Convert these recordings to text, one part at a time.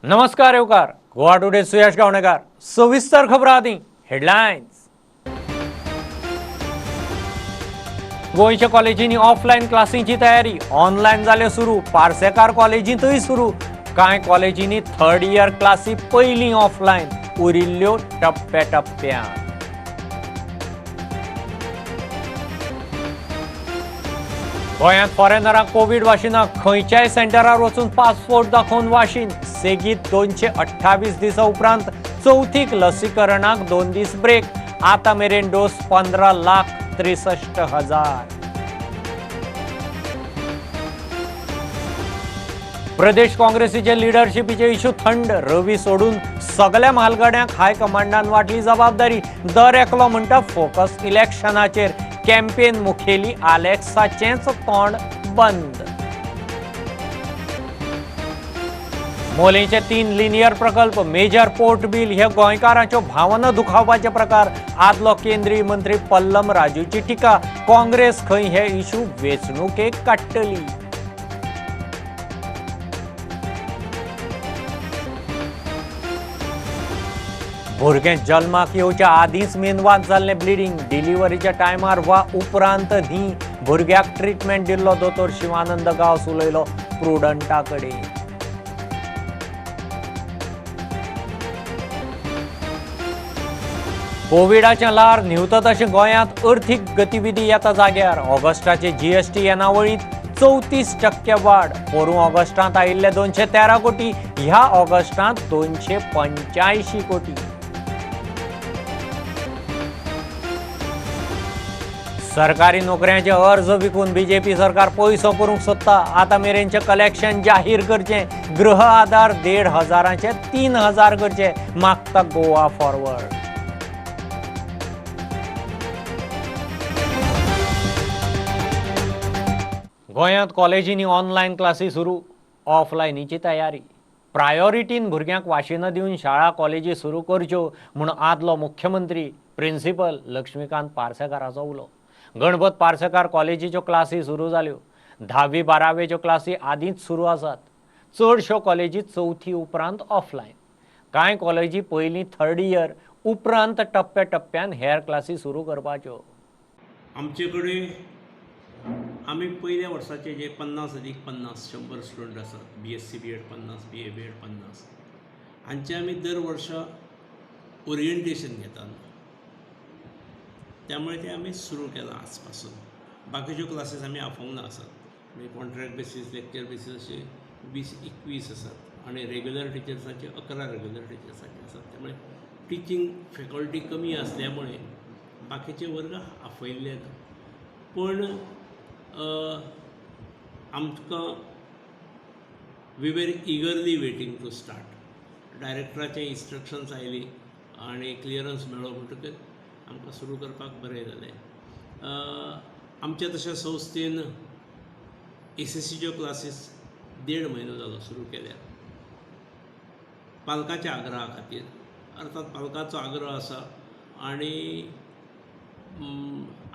नमस्कार येवकार गोवा टुडे सुयश गावणेकार. सविस्तर खबरां आदी हेडलायन्स. गोंयच्या कॉलेजींनी ऑफलायन क्लासींची तयारी ऑनलायन जाल्यो सुरू. पार्सेकार कॉलेजींतूय सुरू. कांय कॉलेजींनी थर्ड इयर क्लासी पयलीं ऑफलायन, उरिल्ल्यो टप्प्या टप्प्यान. गोंयांत फॉरेनरांक कोवीड वाशिनाक खंयच्याय सेंटरार वचून पासपोर्ट दाखोवन वाशीन. सेगीत 228 दिसां उपरांत चवथीक लसीकरणाक 2 दीस ब्रेक. आतां मेरेन डोस 15,63,000. प्रदेश काँग्रेसीचे लिडरशिपीचे इश्यू थंड. रवी सोडून सगल्या म्हालगड्यांक हायकमांडान वांटली जबाबदारी. दर एकलो म्हणटा फोकस इलेक्शनाचेर. कॅम्पेन मुखेली आलेक्साचेंच तोंड बंद. मोलेंचे 3 लिनियर प्रकल्प, मेजर पोर्ट बील हे गोंयकारांच्यो भावना दुखावपाचे प्रकार. आदलो केंद्रीय मंत्री पल्लम राजूची टिका. काँग्रेस खंय हे इशू वेंचणुकेक काडटली. भुरगें जल्माक येवच्या आदींच मेनवात जाल्लें ब्लिडींग. डिलिव्हरीच्या टायमार वा उपरांत न्ही भुरग्याक ट्रिटमेंट दिल्लो दोतोर शिवानंद गांवस उलयलो प्रुडंटा कडेन. कोविडाचें ल्हार न्हिवता तशें गोंयांत अर्थीक गतिविधी येता जाग्यार. ऑगस्टाचे जीएसटी येणावळींत 34% वाड. पोरूं ऑगस्टांत आयिल्ले 213 कोटी, ह्या ऑगस्टांत 285 कोटी. सरकारी नोकऱ्यांचे अर्ज विकून बीजेपी सरकार पयसो करूंक सोदता. आतां मेरेनचें कलेक्शन जाहीर करचें. गृह आधार 1,500 3,000 करचे, मागता गोवा फॉरवर्ड. गोंयांत कॉलेजींनी ऑनलायन क्लासी सुरू, ऑफलायनीची तयारी. प्रायोरिटीन भुरग्यांक वाशिनां दिवन शाळा कॉलेजी सुरू करच्यो म्हूण आदलो मुख्यमंत्री प्रिन्सिपल लक्ष्मीकांत पार्सेकाराचो उलो. गणपत पार्सेकार कॉलेजीच्यो क्लासी सुरू जाल्यो. 10वी 12वेच्यो क्लासी आदींच सुरू आसात. चडश्यो कॉलेजी चवथी उपरांत ऑफलायन. कांय कॉलेजी पयलीं थर्ड इयर उपरांत टप्प्या टप्प्यान हेर क्लासी सुरू करपाच्यो. आमचे कडेन आमी पयल्या वर्साचे जे 50 अदीक 50 100 स्टुडंट आसात, BSc BEd 50, BA BEd 50, हांचे आमी दर वर्सा ओरिएंटेशन घेतात. त्यामुळे ते आमी सुरू केलां आज पासून. बाकीच्यो क्लासीस आमी आफोवंक ना आसात. म्हणजे कॉन्ट्रॅक्ट बेसीस, लेक्चर बेसीस अशे 20-21 आसात आनी रेगुलर टिचर्साचे 11 रेगुलर टिचर्साचे आसात. त्यामुळे टिचींग फॅकल्टी कमी असल्यामुळे बाकीचे वर्ग आफयल्ले ना. पूण आमकां we were eagerly waiting to start. डायरेक्टराचे instructions आयली आनी क्लियरन्स मेळ्ळो म्हणटकच आमकां सुरू करपाक बरें जालें. आमच्या तशें संस्थेन एसएससीच्यो क्लासीस 1.5 म्हयनो जालो सुरू केल्या, पालकाच्या आग्रहा खातीर. अर्थात पालकाचो आग्रह आसा आनी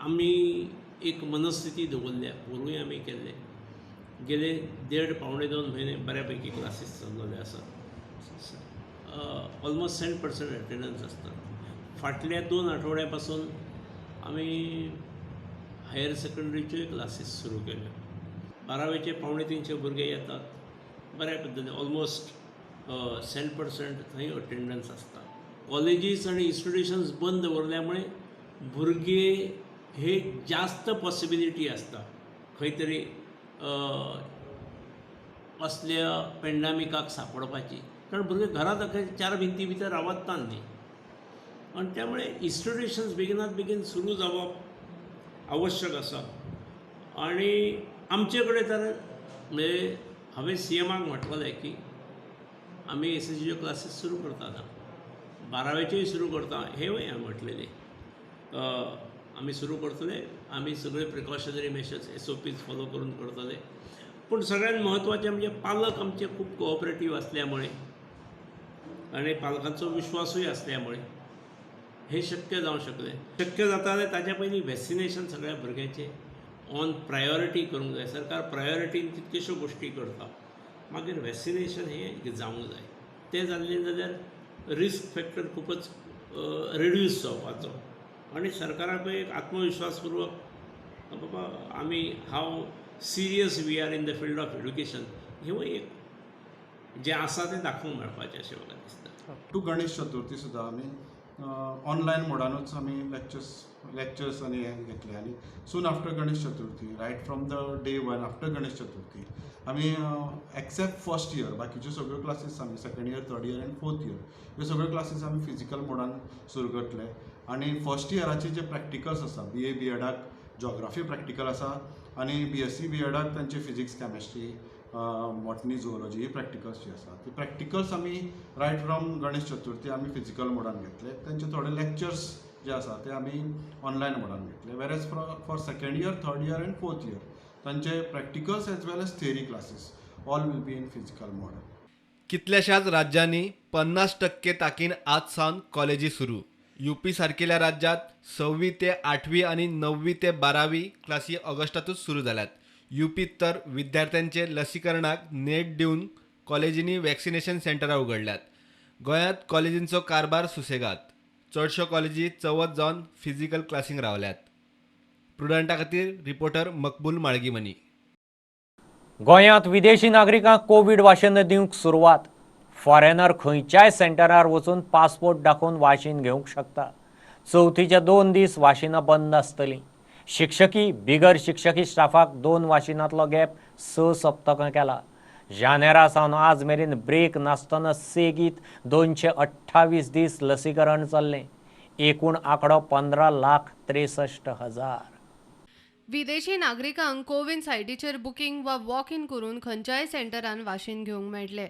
आमी एक मनस्थिती दवरल्या. पोरूय आमी केल्ले, गेले 1.5 1.75 म्हयने बऱ्या पैकी क्लासीस चल्लेले आसात. ऑलमोस्ट 100% अटेंडन्स आसता. फाटल्या 2 आठवड्या पासून आमी हायर सेकंडरीच्योय क्लासीस सुरू केल्यो. 12वेचे 275 भुरगे येतात बऱ्या पद्दतीन, ऑलमोस्ट 100% थंय अटेंडन्स आसता. कॉलेजीस आनी इन्स्टिट्युशन्स बंद दवरल्या मुळे भुरगे हे जास्त पॉसिबिलिटी आसता खंय तरी असल्या पेंडामिकाक सांपडपाची, कारण भुरगे घरांत अखेर 4 भिंती भितर रावत ना न्ही. आनी त्यामुळे इन्स्टिट्युशन्स बेगिनात बेगीन सुरू जावप आवश्यक आसा. आनी आमचे कडेन तर म्हणजे हांवें सीएमाक म्हटलेलें की आमी एसएससीच्यो क्लासीस सुरू करता आतां, 12वेच्योय सुरू करता, हेंवूय हांवें म्हटलेलें. आमी सुरू करतले, आमी सगळे प्रिकॉशनरी मेजर्स SOPs follow करून करतले. पूण सगळ्यात म्हत्वाचें म्हणजे पालक आमचे खूब कोऑपरेटीव असल्यामुळे आनी पालकांचो विश्वासूय असल्यामुळे हे शक्य जावंक शकलें. शक्य जाता जाल्यार ताच्या पयलीं वॅक्सिनेशन सगळ्या भुरग्यांचें ऑन प्रायोरिटी करूंक जाय. सरकार प्रायोरिटीन कितक्योश्यो गोश्टी करता, मागीर वॅक्सिनेशन हें जावंक जाय. तें जाल्लें जाल्यार रिस्क फॅक्टर खुबच रिड्यूस जावपाचो आनी सरकाराकूय एक आत्मविश्वासपूर्वक बाबा आमी how serious we are in the field of education हेवूय एक जें आसा तें दाखोवंक मेळपाचें अशें म्हाका दिसता. टू गणेश चतुर्थी सुद्दां आमी ऑनलायन मोडानूच आमी लेक्चर्स आनी हें घेतले आनी soon after Ganesh Chaturthi, right from the day one after Ganesh Chaturthi, आमी एक्सेप्ट फर्स्ट इयर बाकीच्यो सगळ्यो क्लासीस आमी second year, third year आनी फोर्थ इयर ह्यो सगळ्यो क्लासीस आमी फिजिकल मोडान सुरू करतले. आनी फर्स्ट इयराचे जे प्रॅक्टिकल्स आसा, बी ए बी एडाक जॉग्राफी प्रॅक्टिकल आसा आनी बी एस सी बी एडाक तांचे फिजिक्स, केमिस्ट्री, बॉटनी, झुओलॉजी ही प्रॅक्टिकल्स जी आसा ती प्रॅक्टिकल्स आमी रायट फ्रॉम गणेश चतुर्थी आमी फिजिकल मोडान घेतले. तेंचे थोडे लेक्चर्स जे आसा ते आमी ऑनलायन मोडान घेतले, whereas for second year, third year and fourth year तांचे practicals as well as theory classes all will be in physical mode. कितल्याशाच राज्यांनी 50% ताकीन आज सावन कॉलेजी सुरू. युपी सारकिल्या राज्यांत सव्वी ते आठवी आनी णववी ते 12वी क्लासी ऑगस्टातूच सुरू जाल्यात. युपीत तर विद्यार्थ्यांचे लसीकरणाक नेट दिवन कॉलेजींनी वॅक्सिनेशन सेंटरां उगडल्यात. गोंयांत कॉलेजींचो कारभार सुसेगाद. चडश्यो कॉलेजी चवथ जावन फिजिकल क्लासींक रावल्यात. प्रुडंटा खातीर रिपोर्टर मकबूल माळगीमनी. गोंयांत विदेशी नागरिकांक कोवीड वाशीन दिवंक सुरवात. फॉरेनर खंयच्याय सेंटरार वचून पासपोर्ट दाखोवन वाशीन घेवंक शकता. चवथीचे 2 दीस वाशिनां बंद आसतलीं. शिक्षकी, बिगर शिक्षकी स्टाफाक दोन वाशिनांतलो गॅप 6 सप्तकां केला. जानेरा सावन आज मेरेन ब्रेक नासतना सेगीत 228 दीस लसीकरण चल्लें. एकूण आंकडो 15,63,000. विदेशी नागरिकांक कोविन सायटीचेर बुकींग वा वॉक इन करून खंयच्याय सेंटरान वाशीन घेवंक मेळटलें.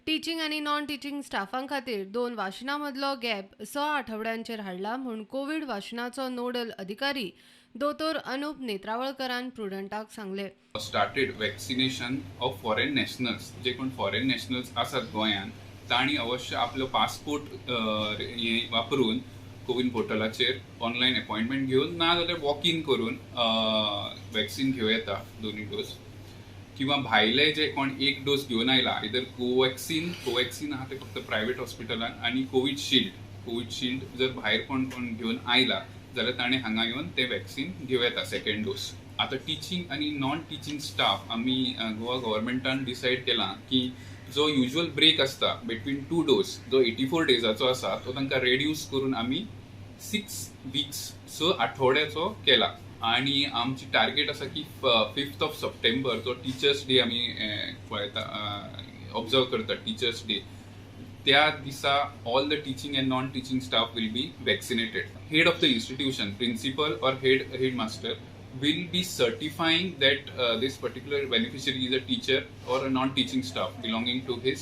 टिचींग आनी नॉन टिचींग स्टाफां खातीर दोन वाशिनां मदलो गॅप 6 आठवड्यांचेर हाडला म्हूण कोवीड वाशिनाचो नोडल अधिकारी दोतोर अनुप नेत्रावळकरान प्रुडंटाक सांगलें. Started vaccination of foreign nationals. जे कोण फॉरेन नॅशनल्स आसात गोंयांत, तांणी अवश्य आपलो पासपोर्ट हे वापरून कोविन पोर्टलाचेर ऑनलायन अपॉयंटमेंट घेवन, ना जाल्यार वॉक इन करून वॅक्सिन घेवं येता दोनूय डोस. किंवा भायले जे कोण एक डोस घेवन आयला, आयदर कोवॅक्सिन, कोवॅक्सिन आहा ते फक्त प्रायवेट हॉस्पिटलान, आनी कोविडशिल्ड, कोविडशिल्ड जर भायर कोण कोण घेवन आयला जाल्यार ताणें हांगा येवन तें वॅक्सिन घेवं येता सेकंड डोस. आतां टिचींग आनी नॉन टिचींग स्टाफ, आमी गोवा गव्हर्मेंटान डिसायड केलां की जो युज्युअल ब्रेक आसता बिटवीन टू डोस, जो 84 डेजाचो आसा, तो तांकां रेड्यूस करून आमी 6 विक्स, 6 आठवड्याचो केला. आणि आमची टार्गेट आसा की फिफ्थ ऑफ सप्टेंबर, जो टिचर्स डे आमी पळयता, ऑब्जर्व करता टिचर्स डे, त्या दिसा all the teaching and non teaching staff will be vaccinated. Head of the institution, principal or head master will be certifying that this particular beneficiary is a teacher or a non-teaching staff belonging to his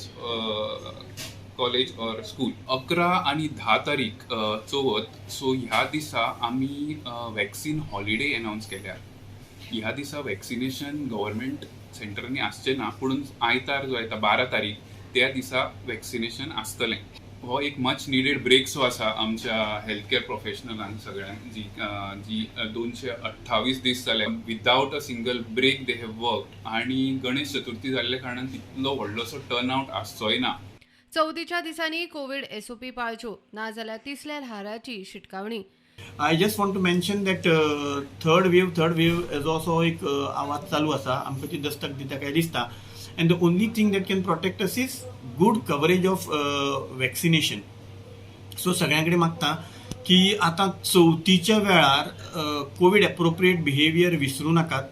college or school. 11 आणि 10 तारीख चवथ, so ह्या दिसा आमी vaccine holiday अनावन्स केल्या. ह्या दिसा vaccination government सेंटरांनी आसचें ना, पूण आयतार जो येता 12 तारीख, त्या दिसा वॅक्सिनेशन आसतलें. हो एक मच निडेड ब्रेक सो आसा आमच्या हेल्थ केअर प्रोफेशनलांक सगळ्यांक, जी 228 दीस जाले without a single break they have work. आनी गणेश चतुर्थी जाल्ल्या कारणान तितलो व्हडलोसो टर्न आवट आसचोय ना. चवथीच्या दिसांनी कोवीड एसओपी पाळच्यो, नाजाल्यार तिसऱ्या ल्हाराची शिटकावणी. I just want to mention that third wave जो असो एक आवाज चालू आसा, आमकां ती दस्तक दिता काय दिसता, and the only thing that can protect us is good coverage of vaccination. So सगळ्यां कडेन मागता की आतां चवथीच्या वेळार कोवीड एप्रोप्रिएट बिहेवियर विसरूं नाकात,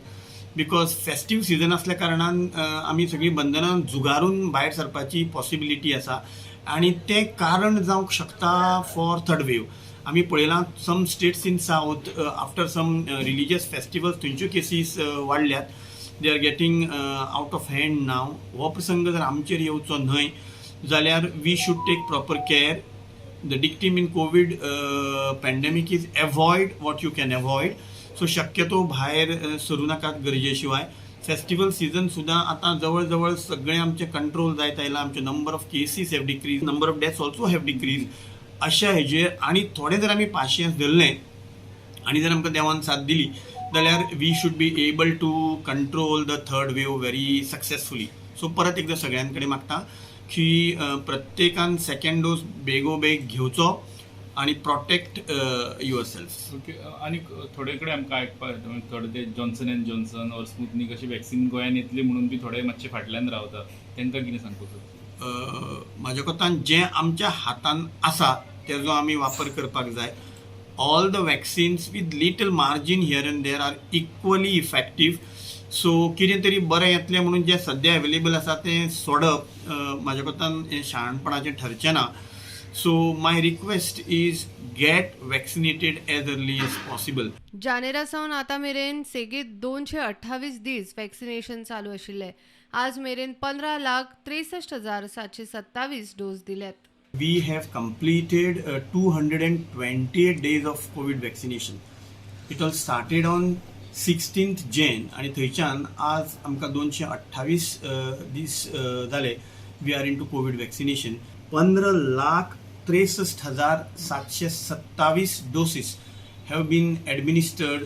because festive season असल्या कारणान आमी सगळीं बंधनां जुगारून भायर सरपाची पॉसिबिलिटी आसा आनी तें कारण जावंक शकता फॉर थर्ड वेव. आमी पळयलां, some states in south, after some religious festivals, थंयच्यो केसीस वाडल्यात. They are getting out of hand now. हो प्रसंग जर आमचेर येवचो न्हय जाल्यार we should take proper care. The dictum in COVID pandemic is avoid what you can avoid. So शक्यतो भायर सरूं नाकात गरजे शिवाय. फेस्टिवल सिजन सुद्दां आतां जवळ जवळ सगळें आमचें कंट्रोल जायत आयलां. आमचे number of cases have decrease, number of deaths also have decrease. अशा हेजेर आनी थोडें जर आमी पाशियेंस धरलें आनी जर आमकां देवान साथ दिली जाल्यार we should be able to control the third wave very successfully. So परत एकदां सगळ्यां कडेन मागता, की प्रत्येकान सेकंड डोस बेगोबेग घेवचो आनी प्रोटेक्ट your self. Okay, आनी थोडे कडेन आमकां आयकपाक येता थोडे ते Johnson and Johnson or Sputnik अशी वॅक्सिन गोंयान येतली म्हणून बी थोडे मातशे फाटल्यान रावता, तांकां कितें सांगपाक सोदता? म्हाज्या कोतान जें आमच्या हातान आसा तेजो आमी वापर करपाक जाय. All the vaccines with little margin here and there are equally effective. So कितें तरी बरें येतलें म्हणून जें सद्या अवेलेबल आसा तें सोडप म्हाज्या कोतान हें शाणपणाचें ठरचें ना. So my request is get vaccinated as early as possible. जानेरा सावन आतां मेरेन सेगीत 228 दीस वॅक्सिनेशन चालू आशिल्लें. आज मेरेन 15,63,727 डोस दिल्यात. We have completed 228 days of COVID vaccination. It all started on 16th Jan आनी थंयच्यान आज आमकां 228 दीस जाले we are into COVID vaccination. 15,63,727 doses have been administered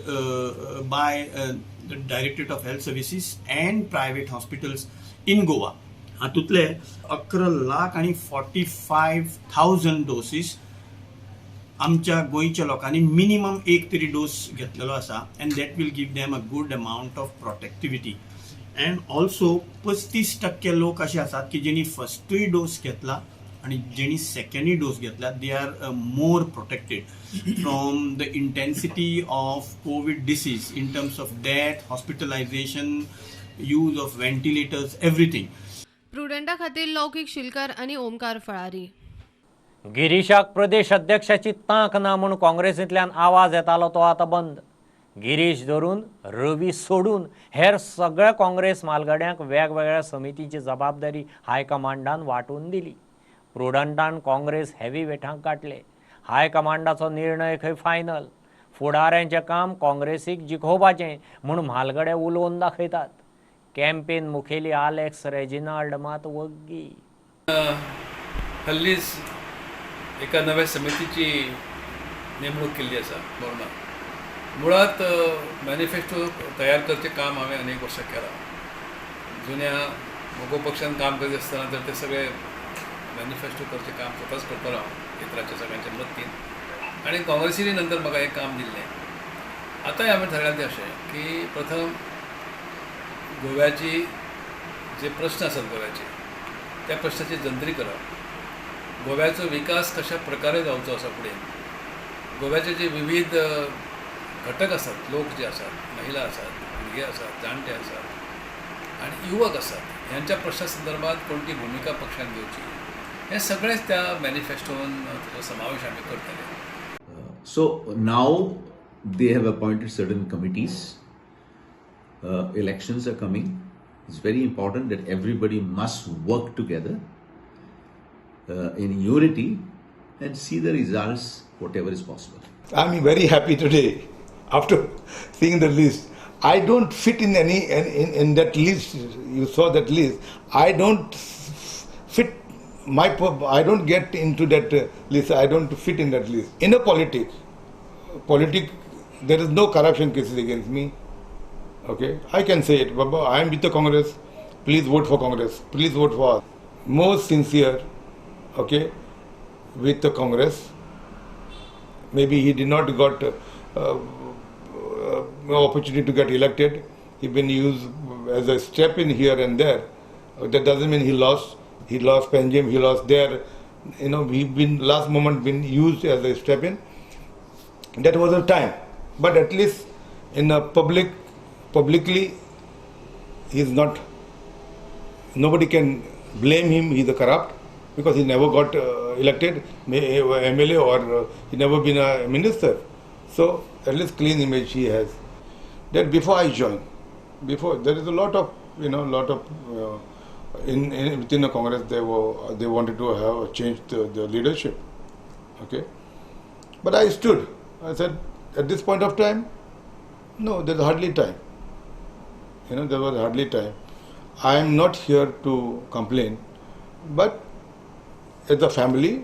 by the Directorate of Health Services and private hospitals in Goa. हातूंतले 11 लाख आनी 45,000 डोसीस आमच्या गोंयच्या लोकांनी मिनिमम एक तरी डोस घेतलेलो आसा and that will give them a good amount of protectivity. And also 35% लोक अशे आसात की जेणी फस्टूय डोस घेतला आनी जेणी सेकंडूय डोस घेतला, they are more protected from the intensity of COVID disease in terms of death, hospitalization, use of ventilators, everything. प्रुडंटा खातीर लौकीक शिलकार आनी ओमकार फळारी. गिरीशाक प्रदेश अध्यक्षाची तांक ना म्हूण काँग्रेसींतल्यान आवाज येतालो तो आतां बंद. गिरीश धरून रवी सोडून हेर सगळ्या काँग्रेस मालगड्यांक वेगवेगळ्या समितीची जबाबदारी हायकमांडान वांटून दिली. प्रुडंटान काँग्रेस हेवी वेठांक काडले. हायकमांडाचो निर्णय खंय फायनल. फुडाऱ्यांचें काम काँग्रेसीक जिखोवपाचें म्हूण म्हालगडे उलोवन दाखयतात. कॅम्पेन मुखेली आलेक्स रेजिनाल्ड मात वग्गी. हल्लीच एका नव्या समितीची नेमणूक केल्ली आसा मोर्ना. मुळात मॅनिफेस्टो तयार करचें काम हांवें अनेक वर्सां केलां. जुन्या मगो पक्षान काम करीत आसतना तर ते सगळे मॅनिफेस्टो करचें काम स्वताच करतालो हांव इतरांच्या सगळ्यांच्या मदतीन, आनी काँग्रेसीन नंतर म्हाका हें काम दिल्लें. आतांय हांवें थारायलां तें अशें की प्रथम गोव्याची जे प्रश्न आसात गोव्याचे त्या प्रश्नाची जंत्री करप, गोव्याचो विकास कशा प्रकारे जावचो आसा फुडें, गोव्याचे जे विविध घटक आसात, लोक जे आसात, महिला आसात, भुरगे आसात, जाणटे आसात आनी युवक आसात, ह्यांच्या प्रश्ना संदर्भात कोणती भुमिका पक्षान घेवची हें सगळेंच त्या मॅनिफेस्टोन ताचो समावेश आमी करतले. So now they have appointed certain committees. Elections are coming. It's very important that everybody must work together in unity and see the results, whatever is possible. I'm very happy today after seeing the list. I don't fit in any in that list. You saw that list. I don't fit my. I don't get into that list. I don't fit in that list. In a politics, there is no corruption cases against me. Okay, I can say it. Baba, I am with the Congress. Please vote for Congress. Please vote for us. More sincere, okay, with the Congress. Maybe he did not got opportunity to get elected. He been used as a step in here and there. That doesn't mean he lost. He lost Panjim, he lost there. You know, he been last moment been used as a step in. That was a time. But at least in a publicly, he is not, nobody can blame him, he is a corrupt, because he never got elected MLA or he never been a minister. So at least clean image he has. That before I joined, before there is a lot of, you know, lot of in within the Congress they wanted to have change the leadership. Okay, but I stood. I said at this point of time, no, there's hardly time. You know, there was hardly time. I am not here to complain, but as a family,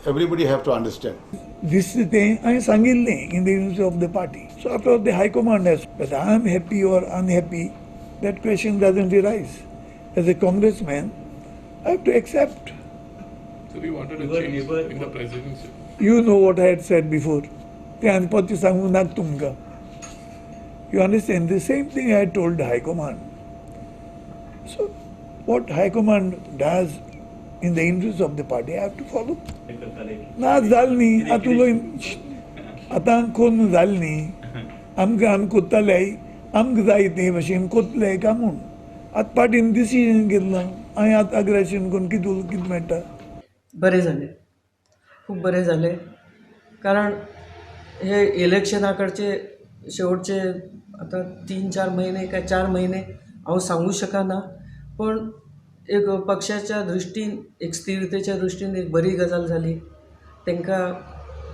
everybody have to understand. This is the I सांगिल्लें in the unity of the party. So after all, the high command has, whether I am happy or unhappy, that question doesn't arise. As a congressman, I have to accept. So you wanted a change in the presidency? You know what I had said before. तें आनी परतें सांगूंक नाका तुमकां. You understand? The same thing I told the High Command. So what High Command does in the interest of the party, I have to follow. ना जालें न्ही आतां उलोय आतां कोन्न जालें न्ही आमकां आमी कोत्ताले आमकां जाय ते भशेन कोत्तले काय म्हूण आतां पार्टीन डिसिजन घेतलां हांवें आतां अग्रेशन करून कितें कितें मेळटा. बरें जालें, खूब बरें जालें, कारण हे इलेक्शना कडचे शेवटचे आतां 3-4 महिने काय 4 महिने हांव सांगू शकना, पण एक पक्षाच्या दृश्टीन एक स्थिरतेच्या दृश्टीन एक बरी गजाल जाली. तांकां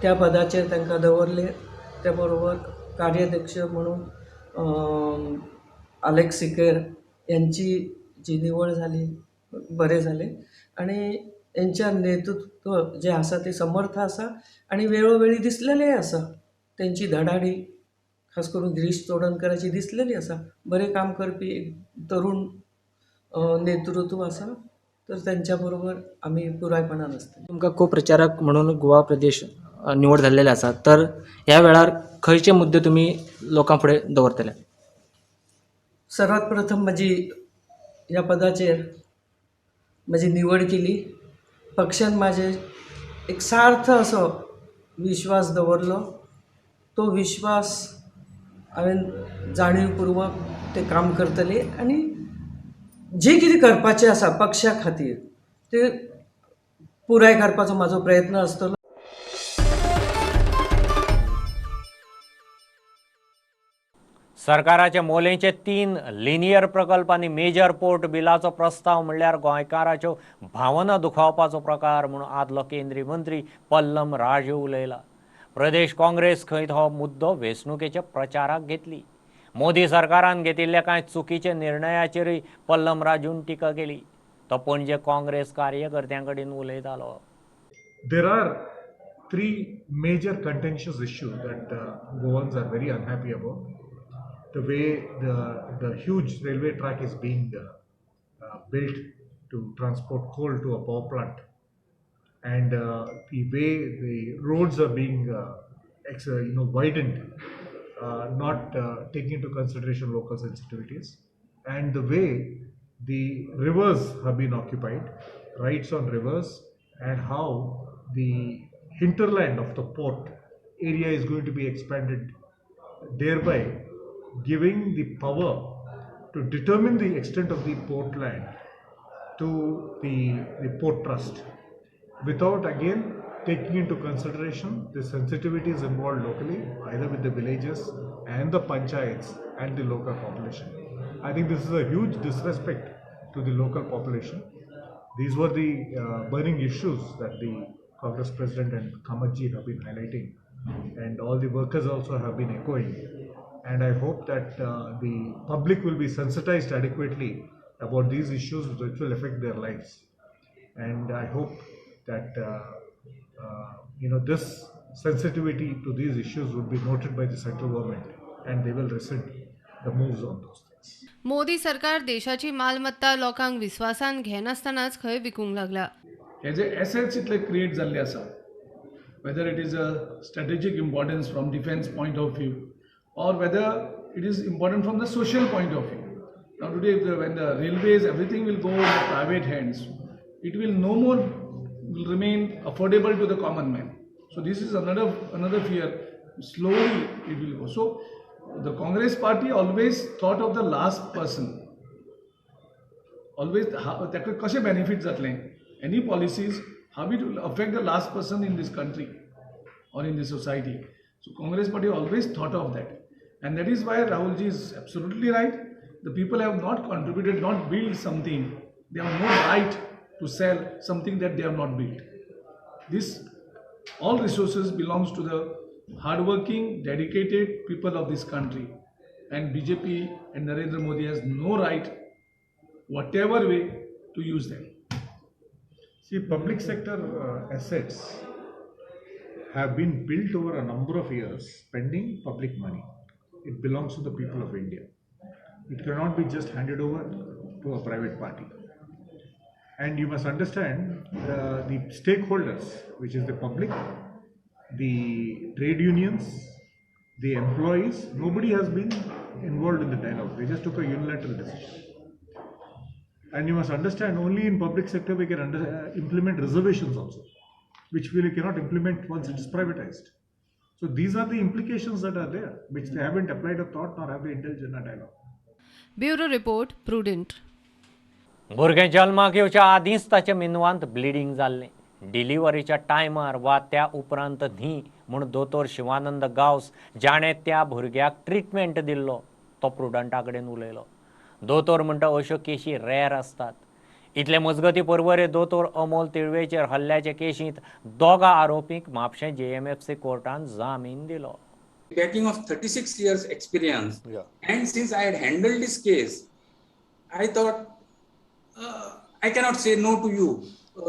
त्या पदाचेर तांकां दवरले. त्या बरोबर कार्याध्यक्ष म्हणून आलेक्स सिकेर यांची जी निवड झाली, बरें जालें. आनी यांच्या नेतृत्व जें आसा तें समर्थ आसा आनी वेळोवेळी दिसलेलेंय आसा. तेंची धडाडी खास करून गिरीश चोडणकराची दिसलेली आसा. बरें काम करपी एक तरूण नेतृत्व आसा, तर त्यांच्या बरोबर आमी पुरायपणान आसतले. तुमकां को प्रचारक म्हणून गोवा प्रदेश निवड जाल्लेले आसा, तर ह्या वेळार खंयचे मुद्दे तुमी लोकां फुडें दवरतले? सर्वात प्रथम म्हजी ह्या पदाचेर म्हजी निवड केली, पक्षान म्हाजेर एक सार्थ असो विश्वास दवरलो. तो विश्वास हांवें जाणीवपूर्वक तें काम करतलें आनी जें कितें करपाचें आसा पक्षा खातीर तें पुराय करपाचो म्हाजो प्रयत्न आसतलो. सरकाराचे मोलेंचे 3 लिनियर प्रकल्प आनी मेजर पोर्ट बिलाचो प्रस्ताव म्हणल्यार गोंयकाराच्यो भावना दुखावपाचो प्रकार म्हणून आदलो केंद्रीय मंत्री पल्लम राजू उलयला. प्रदेश काँग्रेस खंय हो मुद्दो वेंचणुकेच्या प्रचाराक घेतली. मोदी सरकारान घेतिल्ल्या कांय चुकीच्या निर्णयाचेरूय पल्लम राजून टिका केली. तो पणजे काँग्रेस कार्यकर्त्यां कडेन उलयतालो. There are 3 major contentious issues that Goans are very unhappy about. The way the huge railway track is being built to transport coal to a power plant, and the way the roads are being widened, not taking into consideration local sensitivities, and the way the rivers have been occupied, rights on rivers, and how the hinterland of the port area is going to be expanded, thereby giving the power to determine the extent of the port land to the port trust, without again taking into consideration the sensitivities involved locally, either with the villages and the panchayats and the local population. I think this is a huge disrespect to the local population. These were the burning issues that the Congress President and Kamatji have been highlighting, and all the workers also have been echoing. And I hope that the public will be sensitized adequately about these issues which will affect their lives. And I hope that this sensitivity to these issues would be noted by the central government and they will rescind the moves on those things. Modi सरकार देशाची मालमत्ता लोकांक विश्वासान घेनासतनाच खंय विकूंक लागला. हे जे assets इतले क्रिएट जाल्ले आसा, whether it is a strategic importance from defence point of view or whether it is important from the social point of view. Now today, when the railways, everything will go in the private hands, it will no more will remain affordable to the common man. So this is another fear. Slowly it will go. So the Congress party always thought of the last person. Always ताका कशें benefit जातलें, any policies, how it will affect the last person in this country or in this society. So Congress party always thought of that. And that is why Rahulji is absolutely right. The people have not contributed, not built something. They have no right to sell something that they have not built. This, all resources belongs to the hardworking, dedicated people of this country. And BJP and Narendra Modi has no right, whatever way, to use them. See, public sector assets have been built over a number of years, spending public money. It belongs to the people of India. It cannot be just handed over to a private party. And you must understand the stakeholders, which is the public, the trade unions, the employees, nobody has been involved in the dialogue. They just took a unilateral decision. And you must understand, only in public sector we can implement reservations also, which we cannot implement once it is privatized. So these are the implications that are there, which they haven't applied a thought nor have they indulged in a dialogue. Bureau report, Prudent. भुरगें जल्माक येवच्या आदींच ताच्या मेंदवांत bleeding जाल्लें. डिलिव्हरीच्या टायमार वा त्या उपरांत न्ही म्हूण दोतोर शिवानंद गांवस जाणें त्या भुरग्याक ट्रिटमेंट दिल्लो तो प्रुडंटा कडेन उलयलो. दोतोर म्हणटा अश्यो केशी रेर आसतात. इतले मजगती पर्वरे दोतोर अमोल तिळवेचेर हल्ल्याचे केशींत दोगा आरोपींक म्हापशें JMFC कोर्टान जामीन दिलो. Backing of 36 years experience, and since I had handled this case, I thought I cannot say no to you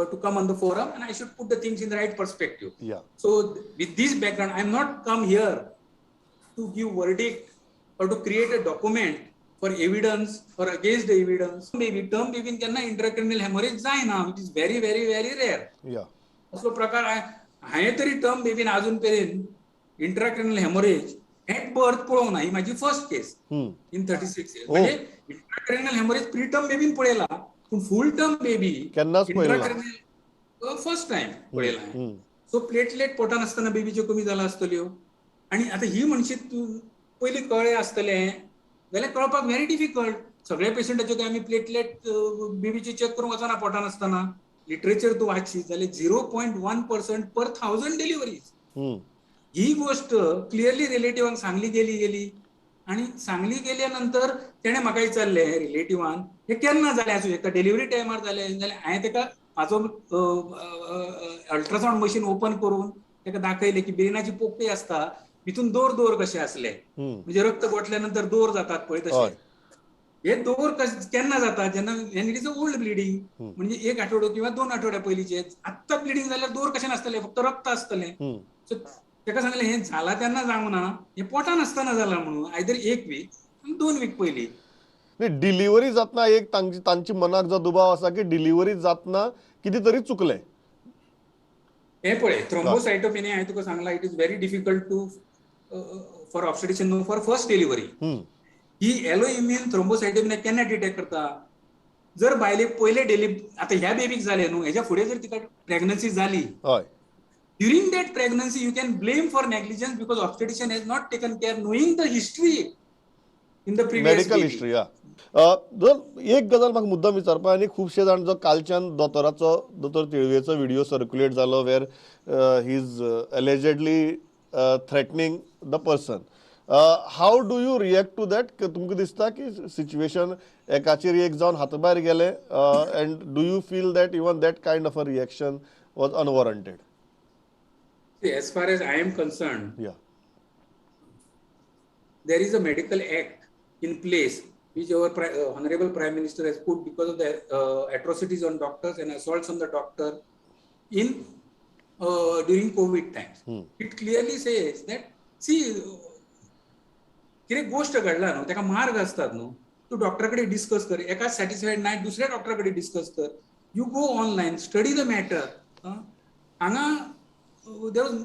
to come on the forum, and I should put the things in the right perspective. Yeah. So with this background, I am not come here to give verdict or to create a document for evidence or against the evidence. Maybe term baby केन्ना intracranial hemorrhage जायना, which is very very very rare. Yeah. असलो प्रकार हांवें तरी term बेबीन अजून पर्यंत इंट्राक्रॅनियल haemorrhage at birth पळोवंक ना. ही माझी फर्स्ट केस इन 36 इयर्स. म्हणजे इंट्राक्रॅनियल हेमोरेज प्रीटर्म बेबीन पळयला, पूण फूल टर्म बेबी केन्नाच इंट्राक्रॅनियल फर्स्ट टायम पळयला. सो प्लेटलेट पोटान आसतना बेबीच्यो कमी जाला आसतल्यो. आनी आतां ही म्हणशीत तूं पयलीं कळ्ळें आसतलें जाल्यार कळपाक व्हेरी डिफिकल्ट. सगळ्या पेशंटाच्यो काय आमी प्लेटलेट बेबीची चॅक करूंक वचना पोटान आसतना. लिटरेचर तूं वाचशीत जाल्यार 0.1% पर 1000 डिलिव्हरीज. ही गोष्ट क्लिअरली रिलेटिव्हांक सांगली गेली गेली आनी सांगली गेल्या नंतर तेणें म्हाका विचारलें रिलेटिव्हान हे केन्ना जालें आसूं शकता, डिलिव्हरी टायमार जालें जाल्यार हांवें ताका म्हाजो अल्ट्रासावंड मशीन ओपन करून ताका दाखयलें की ब्रेनाची पोकळी आसता भितून दोर दोर कशे आसले, म्हणजे रक्त गोठल्या नंतर दोर जातात पळय तशे. हे दोर केन्ना जातात जेन्ना it is a old bleeding, म्हणजे एक आठवडो किंवा 2 आठवड्या पयलींचे. आत्तां ब्लिडींग जाल्यार दोर कशें नासतले, फक्त रक्त आसतलें. सो ताका सांगलें हें जाला तेन्ना जावंक ना, हें पोटान आसतना जालां म्हणून, आयदर 1 वीक आनी 2 वीक पयलीं. डिलिव्हरी जातना एक तांची मनाक जो दुबाव आसा की डिलिव्हरी जातना कितें तरी चुकलें. हें पळय थ्रोम्बोसायटोपेनिया हांवें तुका सांगलां, it is very difficult to for obstetrician no for first delivery. He allo immune thrombocytopenia केन्ना डिटेक्ट करता, जर बायलेक पयले आतां ह्या बेबीक जालें न्हू, हेच्या फुडें जर तिका प्रेग्नन्सी जाली, during that pregnancy you can blame for negligence because obstetrician has not taken care knowing the history in the previous medical history. जर एक गजाल म्हाका मुद्दम विचारपा, आनी खुबशे जाण जो कालच्यान दोतोराचो दोतोर तिळवेचो व्हिडियो सर्क्युलेट जालो where he is allegedly threatening the person, how do you react to that? तुमकां दिसता की सिच्युएशन एकाचेर एक जावन हाता भायर गेले, and do you feel that even that kind of a reaction was unwarranted? As far as I am concerned, yeah, there is a medical act in place which our Honorable Prime Minister has put because of the atrocities on doctors and assaults on the doctor in during COVID times. It clearly says that, see, कितें गोष्ट घडला न्हू ताका मार्ग आसतात न्हू, तूं डॉक्टरा कडेन डिस्कस कर, एका सॅटिस्फायड ना दुसऱ्या डॉक्टरा कडेन डिस्कस कर, you go online study the matter. हांगा there was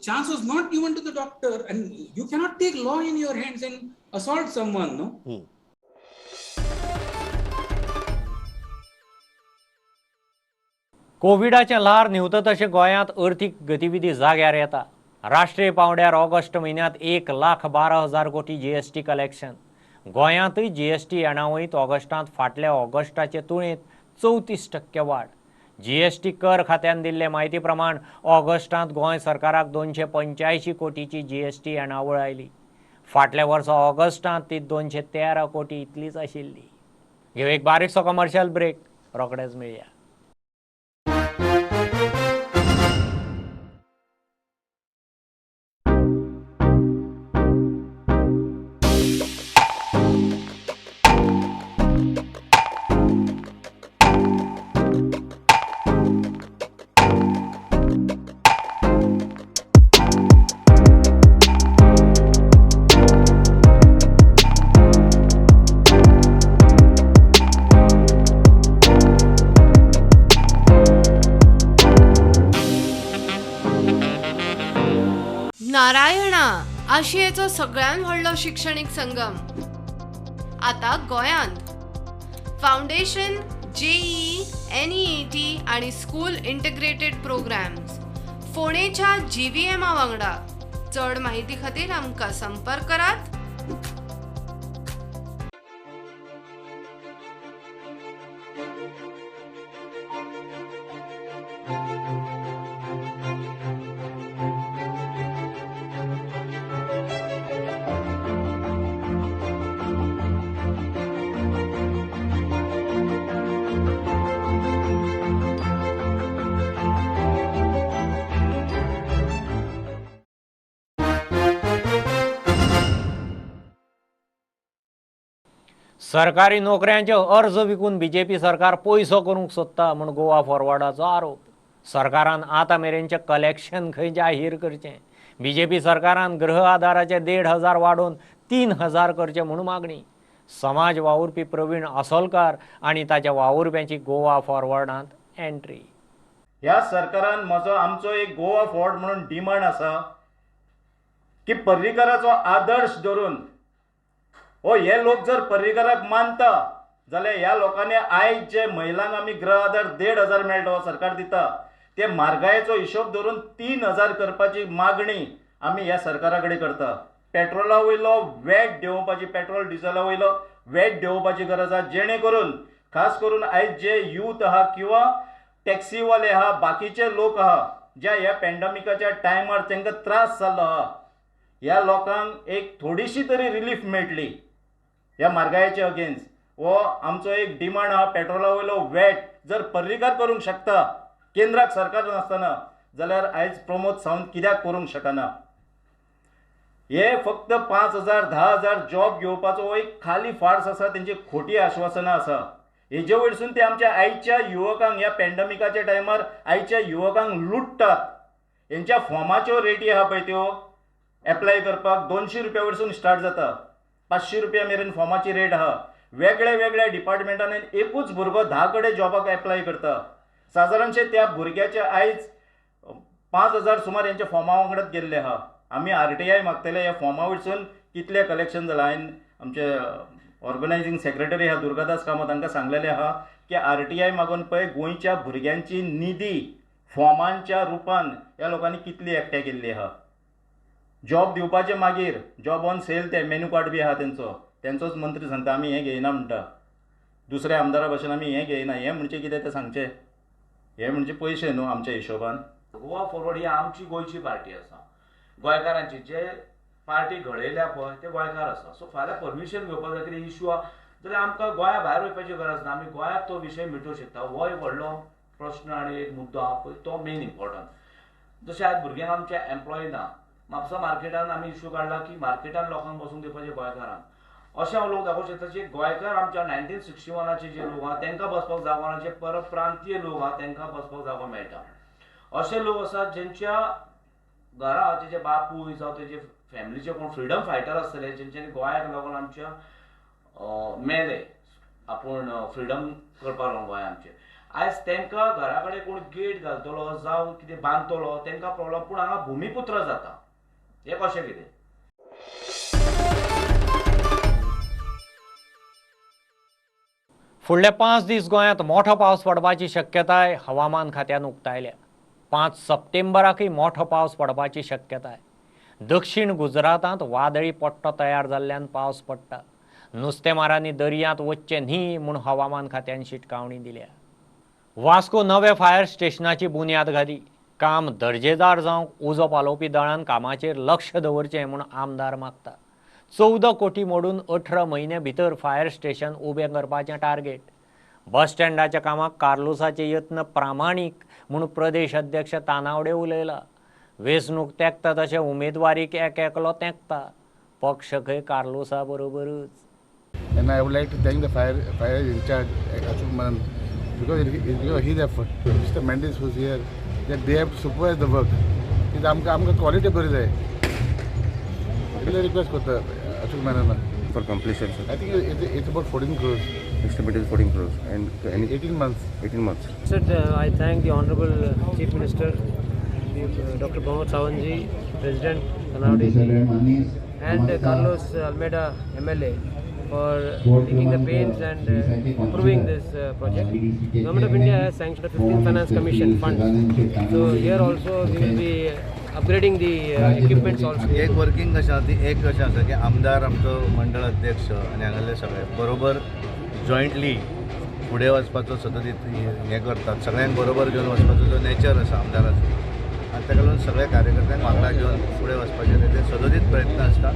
chance was not given to the doctor, and you cannot take law in your hands and assault someone, no? कोविडाचें ल्हार न्हिवता तशें गोंयांत अर्थीक गतिविधी जाग्यार येता. राष्ट्रीय पांवड्यार ऑगस्ट म्हयन्यांत 1,12,000 कोटी GST collection. गोंयांतय GST येणावळींत ऑगस्टांत फाटल्या ऑगस्टाचे तुळेंत 34% वाड. GST कर खात्यान दिल्ले म्हायती प्रमाण ऑगस्टांत गोंय सरकाराक 285 कोटीची GST येणावळ आयली. फाटल्या वर्सा ऑगस्टांत ती 213 कोटी इतलीच आशिल्ली. घेवं एक बारीकसो कमर्शियल ब्रेक, रोखडेच मेळया. नारायणा आशियेचो सगळ्यात व्हडलो शिक्षणीक संगम आता गोयांत. फाउंडेशन, जेईई, एनईईटी आणि स्कूल इंटिग्रेटेड प्रोग्राम्स फोंडेच्या जीव्हीएमा वांगडा. चड माहिती खातीर आमकां संपर्क करात. सरकारी नोकऱ्यांचे अर्ज विकून बीजेपी सरकार पयसो करूंक सोदता म्हूण गोवा फॉरवर्डाचो आरोप. सरकारान आतां मेरेनचें कलेक्शन खंय जाहीर करचें. बीजेपी सरकारान गृह आधाराचे 1500 वाडोवन 3000 करचें म्हूण मागणी. समाज वावुरपी प्रवीण आसोलकार आनी ताच्या वावुरप्यांची गोवा फॉरवर्डांत एंट्री. ह्या सरकारान म्हजो आमचो एक गोवा फॉरवर्ड म्हणून डिमांड आसा की पर्रीकराचो आदर्श धरून हो हे लोक जर पर्रीकराक मानता जाल्यार ह्या लोकांनी आयज जे महिलांक आमी गृह आधार 1500 मेळटा हो सरकार दिता ते म्हारगायेचो हिशोब धरून 3000 करपाची मागणी आमी ह्या सरकारा कडेन करता. पेट्रोला वयलो वॅट देंवोवपाची, पेट्रोल डिझला वयलो वॅट देंवोवपाची गरज आसा, जेणे करून खास करून आयज जे यूथ आहा किंवा टॅक्सीवाले आहा, बाकीचे लोक आहा ज्या ह्या पॅन्डमिकाच्या टायमार तांकां त्रास जाल्लो आहा, ह्या लोकांक एक थोडीशी तरी रिलीफ मेळटली ह्या म्हारगायेचे अगेन्स्ट. हो आमचो एक डिमांड आहा. पेट्रोला वयलो वॅट जर पर्रीकार करूंक शकता केंद्राक सरकार नासतना जाल्यार आयज प्रमोद सावंत कित्याक करूंक शकना? हे फक्त 5000 10,000 जॉब घेवपाचो हो एक खाली फार्स आसा, तेंची खोटी आश्वासनां आसा. हेजे वयरसून ते आमच्या आयच्या युवकांक ह्या पॅन्डमिकाच्या टायमार आयच्या युवकांक लुट्टात. हेंच्या फॉर्माच्यो रेटी आहा पळय त्यो एप्लाय करपाक 200 रुपया वयरसून स्टार्ट जाता, 500 रुपया मेरेन फॉर्माची रेट आहा. वेगळ्या वेगळ्या डिपार्टमेंटान एकूच भुरगो 10 कडेन जॉबाक एप्लाय करता. सादारणशे त्या भुरग्याचे आयज 5000 सुमार हेंच्या फॉर्मा वांगडाच गेल्ले आहा. आमी आरटीआय मागतले ह्या फॉर्मा वयरसून कितले कलेक्शन जालां. हांवें आमचे ऑर्गनायझींग सेक्रेटरी आहा दुर्गादास कामत हांकां सांगलेलें आहा की आरटीआय मागून पळय गोंयच्या भुरग्यांची निधी फॉर्मांच्या रुपान ह्या लोकांनी कितली एकठांय केल्ली आहा. जॉब दिवपाचे मागीर जॉब ऑन सेल ते मेन्यू कार्ड बी आहा तेंचो, तेंचोच मंत्री सांगता आमी हें घेयना म्हणटा, दुसऱ्या आमदारा भशेन आमी हें घेयना. हें म्हणजे कितें तें सांगचें, हें म्हणजे पयशे न्हू आमच्या हिशोबान. गोवा फॉरवर्ड ही आमची गोंयची पार्टी आसा, गोंयकारांची जे पार्टी घडयल्या पळय ते गोंयकार आसा. सो फाल्यां परमिशन घेवपाक जाय कितें इशू आहा जाल्यार आमकां गोंया भायर वचपाची गरज ना, आमी गोंयांत तो विशय मिटोवंक शकता. हो एक व्हडलो प्रश्न आनी एक मुद्दो आहा पळय तो मेन इम्पॉर्टंट. जशें आयज भुरग्यांक आमच्या एम्प्लॉय ना, म्हापसा मार्केटान आमी इशू काडला की मार्केटान लोकांक बसूंक दिवपाचें गोंयकारांक. अशें हांव लोक दाखोवंक शकता जे गोंयकार आमच्या 1961 जे लोक आहा तांकां बसपाक जागो ना, जे परप्रांतीय लोक आहा तांकां बसपाक जागो मेळटा. अशे लोक आसात जेंच्या घरा तेजे बापूय जावं तेजे फॅमिलीचे कोण फ्रिडम फायटर आसतले जेंच्यांनी गोंयाक लागून आमच्या मेले आपूण फ्रिडम करपाक लागून गोंय आमचें. आयज तांकां घरा कडेन कोण गेट घालतलो जावं कितें बांदतलो तांकां प्रॉब्लम, पूण हांगा भुमीपुत्र जाता हें कशें कितें? फुडले 5 दीस गोंयांत मोठो पावस पडपाची शक्यताय हवामान खात्यान उक्तायल्या. 5 सप्टेंबराकय मोठो पावस पडपाची शक्यताय. दक्षिण गुजरातांत वादळी पट्टो तयार जाल्ल्यान पावस पडटा. नुस्तेमारांनी दर्यांत वचचें न्ही म्हूण हवामान खात्यान शिटकावणी दिल्या. वास्को नवे फायर स्टेशनाची बुन्याद घाली. काम दर्जेदार जावंक उजो पालोवपी दळान कामाचेर लक्ष दवरचें म्हूण आमदार मागता. 14 कोटी मोडून 18 म्हयने भितर फायर स्टेशन उबें करपाचें टार्गेट. बस स्टँडाच्या कामाक कार्लुसाचे यत्न प्रामाणीक म्हूण प्रदेश अध्यक्ष तानावडे उलयला. वेंचणूक तेंकता तशें उमेदवारीक एक एकलो तेंकता. पक्ष खंय कार्लुसा बरोबरूच. And I would like to thank the fire in charge Ashok Manan because it is his effort. Mr. Mendes who's here, that they have to supervise the work. It आमकां क्वालिटी बरी जाय. इतलें रिक्वेस्ट करता Ashok Menon. For completion, sir? I think it's about 14 crores. Estimate is 14 crores. And 18 months. 18 months. Sir, I thank the Honorable Chief Minister, Dr. Pramod Sawant ji, President Tanavade and Carlos Almeida MLA for taking the pains and approving this project. Government of India has sanctioned a 15th Finance Commission funds. So here also we will be upgrading the equipments also. एक working कशें आसा ती एक कशें आसा की आमदार आमचो मंडळ अध्यक्ष आनी हांगासरले सगळे बरोबर जॉयंटली फुडें वचपाचो सतत हें करतात, सगळ्यांक बरोबर घेवन वचपाचो जो नेचर आसा आमदाराचो आनी ताका लागून सगळ्या कार्यकर्त्यांक वांगडा घेवन फुडें वचपाचे तेजे सदोदीत प्रयत्न आसता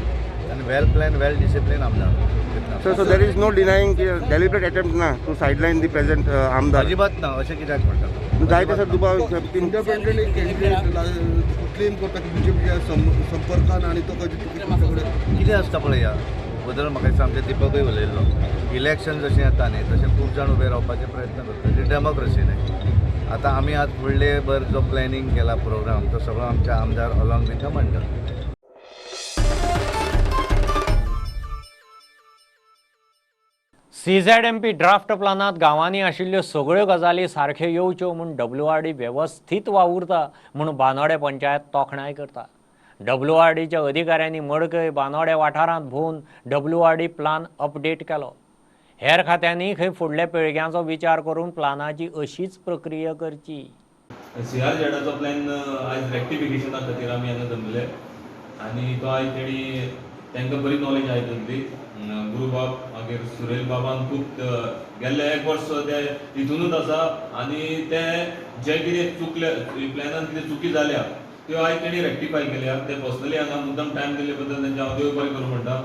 आनी वेल प्लॅन वेल डिसिप्लीन आमदार. So there is no denying deliberate attempt ना टू सायडलायन दी प्रेझेंट आमदार. अजिबात ना, अशें कित्याक म्हणटा जाय तसो दुबाव इंडिपेंडंट कॅन्डिडेट क्लेम करता की बीजेपीच्या संपर्कान आनी तो कितें आसता पळया बदल. म्हाका दिसता आमच्या दीपकूय उलयल्लो, इलेक्शन जशें येता न्ही तशें खूब जाण उबे रावपाचे प्रयत्न करता, ती डेमोक्रेसी न्ही. आतां आमी आज फुडले भर जो प्लॅनिंग केला प्रोग्राम तो सगळो आमच्या आमदार अलॉंग विथ the मंडळ. CZMP draft प्लानांत गांवांनी आशिल्ल्यो सगळ्यो गजाली सारख्यो येवच्यो म्हूण WRD वेवस्थीत वावुरता म्हूण बांदोडे पंचायत तोखणाय करता. WRDच्या अधिकाऱ्यांनी मडकय बांदोडे वाठारांत भोंवन WRD plan update केलो. हेर खात्यांनी खंय फुडल्या पिळग्यांचो विचार करून प्लानाची अशीच प्रक्रिया करची. CRZाचो प्लॅन आयज रेक्टिफिकेशना खातीर आमी हांगा जमले आनी तो आयज तेणी तांकां बरी नॉलेज आयज दिली. गुरुबाब मागीर सुरेल बाबान खूब गेल्ले एक वर्स ते हितूनच आसा आनी ते जे कितें चुकले प्लॅनान कितें चुकी जाल्या त्यो आयज तेणी रेक्टिफाय केल्या. ते पर्सनली हांगा मुद्दम टायम दिल्ले बद्दल तेंचे हांव देव बरें करूं म्हणटा.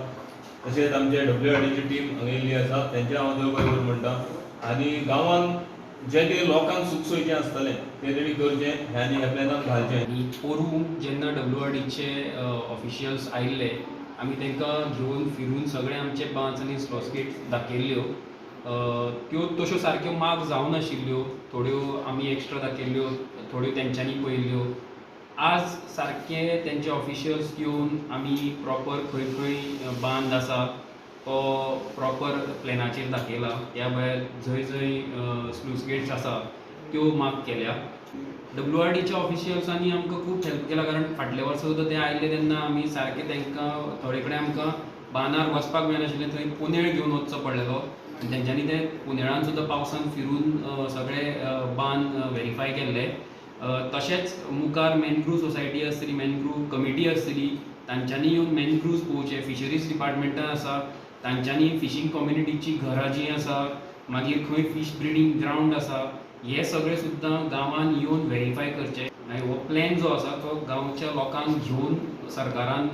तशेंच आमचे WRDची टीम हांगा येयल्ली आसा तेंचे हांव देव बरें करूं म्हणटा. आनी गांवांत जे कितें लोकांक सूख सोयीचें आसतलें तें तेणी करचें हें आनी ह्या प्लॅनान घालचें. आनी पोरूं जेन्ना WRDचे ऑफिशियल्स आयिल्ले आमी तांकां घेवन फिरून सगळे आमचे बांच आनी स्लॉस गेट दाखयल्ल्यो. त्यो तश्यो सारक्यो मार्क जावनाशिल्ल्यो, थोड्यो आमी एक्स्ट्रा दाखयल्ल्यो, थोड्यो तेंच्यांनी पळयल्ल्यो. आज सारके तेंचे ऑफिशियल्स येवन आमी प्रॉपर खंय खंय बांद आसा तो प्रॉपर प्लॅनाचेर दाखयला. त्या भायर जंय जंय स्लूस गेट्स आसा त्यो मार्क केल्या. WRDच्या ऑफिशियल्सांनी आमकां खूब हेल्प केला, कारण फाटल्या वर्सा सुद्दां ते आयिल्ले तेन्ना आमी सारके तांकां थोडे कडेन आमकां बांदार वचपाक मेळनाशिल्लें, थंय पोनेळ घेवन वचचो पडलेलो आनी तेंच्यांनी ते पोनेळान सुद्दां पावसान फिरून सगळे बांद व्हेरीफाय केल्ले. तशेंच मुखार मॅनग्रूव सोसायटी आसतली, मॅनग्रूव कमिटी आसतली, तांच्यांनी येवन मॅनग्रूव्स पळोवचे. फिशरीज डिपार्टमेंटान आसा तांच्यांनी फिशींग कम्युनिटीची घरां जीं आसा, मागीर खंय फीश ब्रिडींग ग्रावंड आसा, हे सगळे सुद्दां गांवान येवन व्हेरीफाय करचे. आनी हो प्लॅन जो आसा तो गांवच्या लोकांक घेवन सरकारान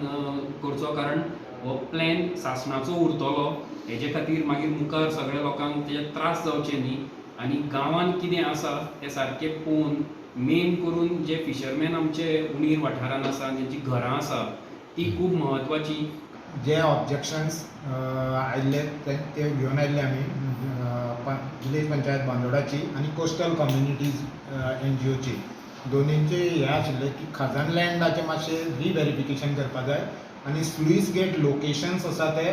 करचो, कारण हो प्लॅन सासणाचो उरतलो. हेजे खातीर मागीर मुखार सगळ्या लोकांक तेजे त्रास जावचे न्ही. आनी गांवान कितें आसा तें सारकें पळोवन मेन करून जे फिशरमॅन आमचे उणीर वाठारान आसा, जेंची घरां आसा ती खूब म्हत्वाची. जे ऑब्जेक्शन्स आयिल्ले ते घेवन आयिल्ले आमी विलेज पंचायत बांदोडाची आनी कोस्टल कम्युनिटीज NGOची दोनींचे हें आशिल्लें की खाजन लँडाचें मातशें रिव्हेरिफिकेशन करपा जाय आनी स्लुईस गेट लोकेशन्स आसा ते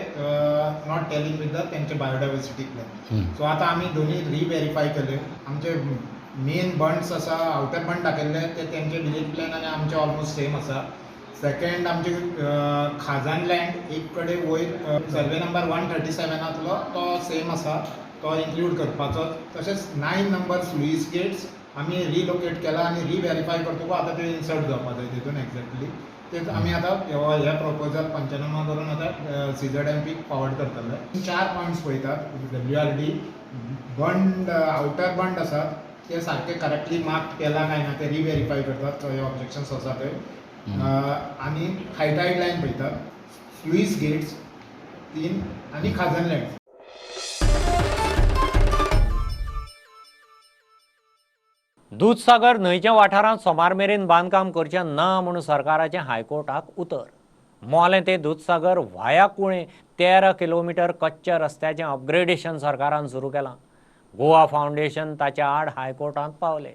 not telling with the तेंचे बायोडायवर्सिटी प्लॅन. सो आतां आमी दोनी रिव्हेरीफाय केले. आमचे मेन बंड्स आसा, आवटर बंड दाखयल्ले ते तेंचे विलेज प्लॅन आनी आमचे ऑलमोस्ट सेम आसा. सेकंड आमचे खाजन लँड एक कडेन वयर सर्वे नंबर 137 तो सेम आसा, तो इन्क्लूड करपाचो. तशेंच 9 नंबर स्लुईस गेट्स आमी रिलोकेट केला आनी रिव्हेरीफाय करतकूच आतां ते इन्सर्ट जावपा जाय तितून एक्झॅक्टली. तेच आमी आतां हे प्रपोजल पंचनामा करून आतां CZMP forward करतले. 4 पॉयंट्स पळयतात WRD बंड, आवटर बंड आसा ते सारके करेक्टली मार्क केला काय ना ते रिव्हेरीफाय करतात, थंय ऑब्जेक्शन्स आसा ते, आनी हायटायड लायन पळयतात, स्लुईस गेट्स 3 आनी खाजन लँड. दूदसागर न्हंयच्या वाठारांत सोमार मेरेन बांदकाम करचें ना म्हूण सरकाराचें हायकोर्टाक उतर. मोलें ते दूदसागर व्हाया कुळें 13 किलोमिटर कच्च्या रस्त्याचें अपग्रेडेशन सरकारान सुरू केलां. गोवा फावंडेशन ताच्या आड हायकोर्टांत पावले.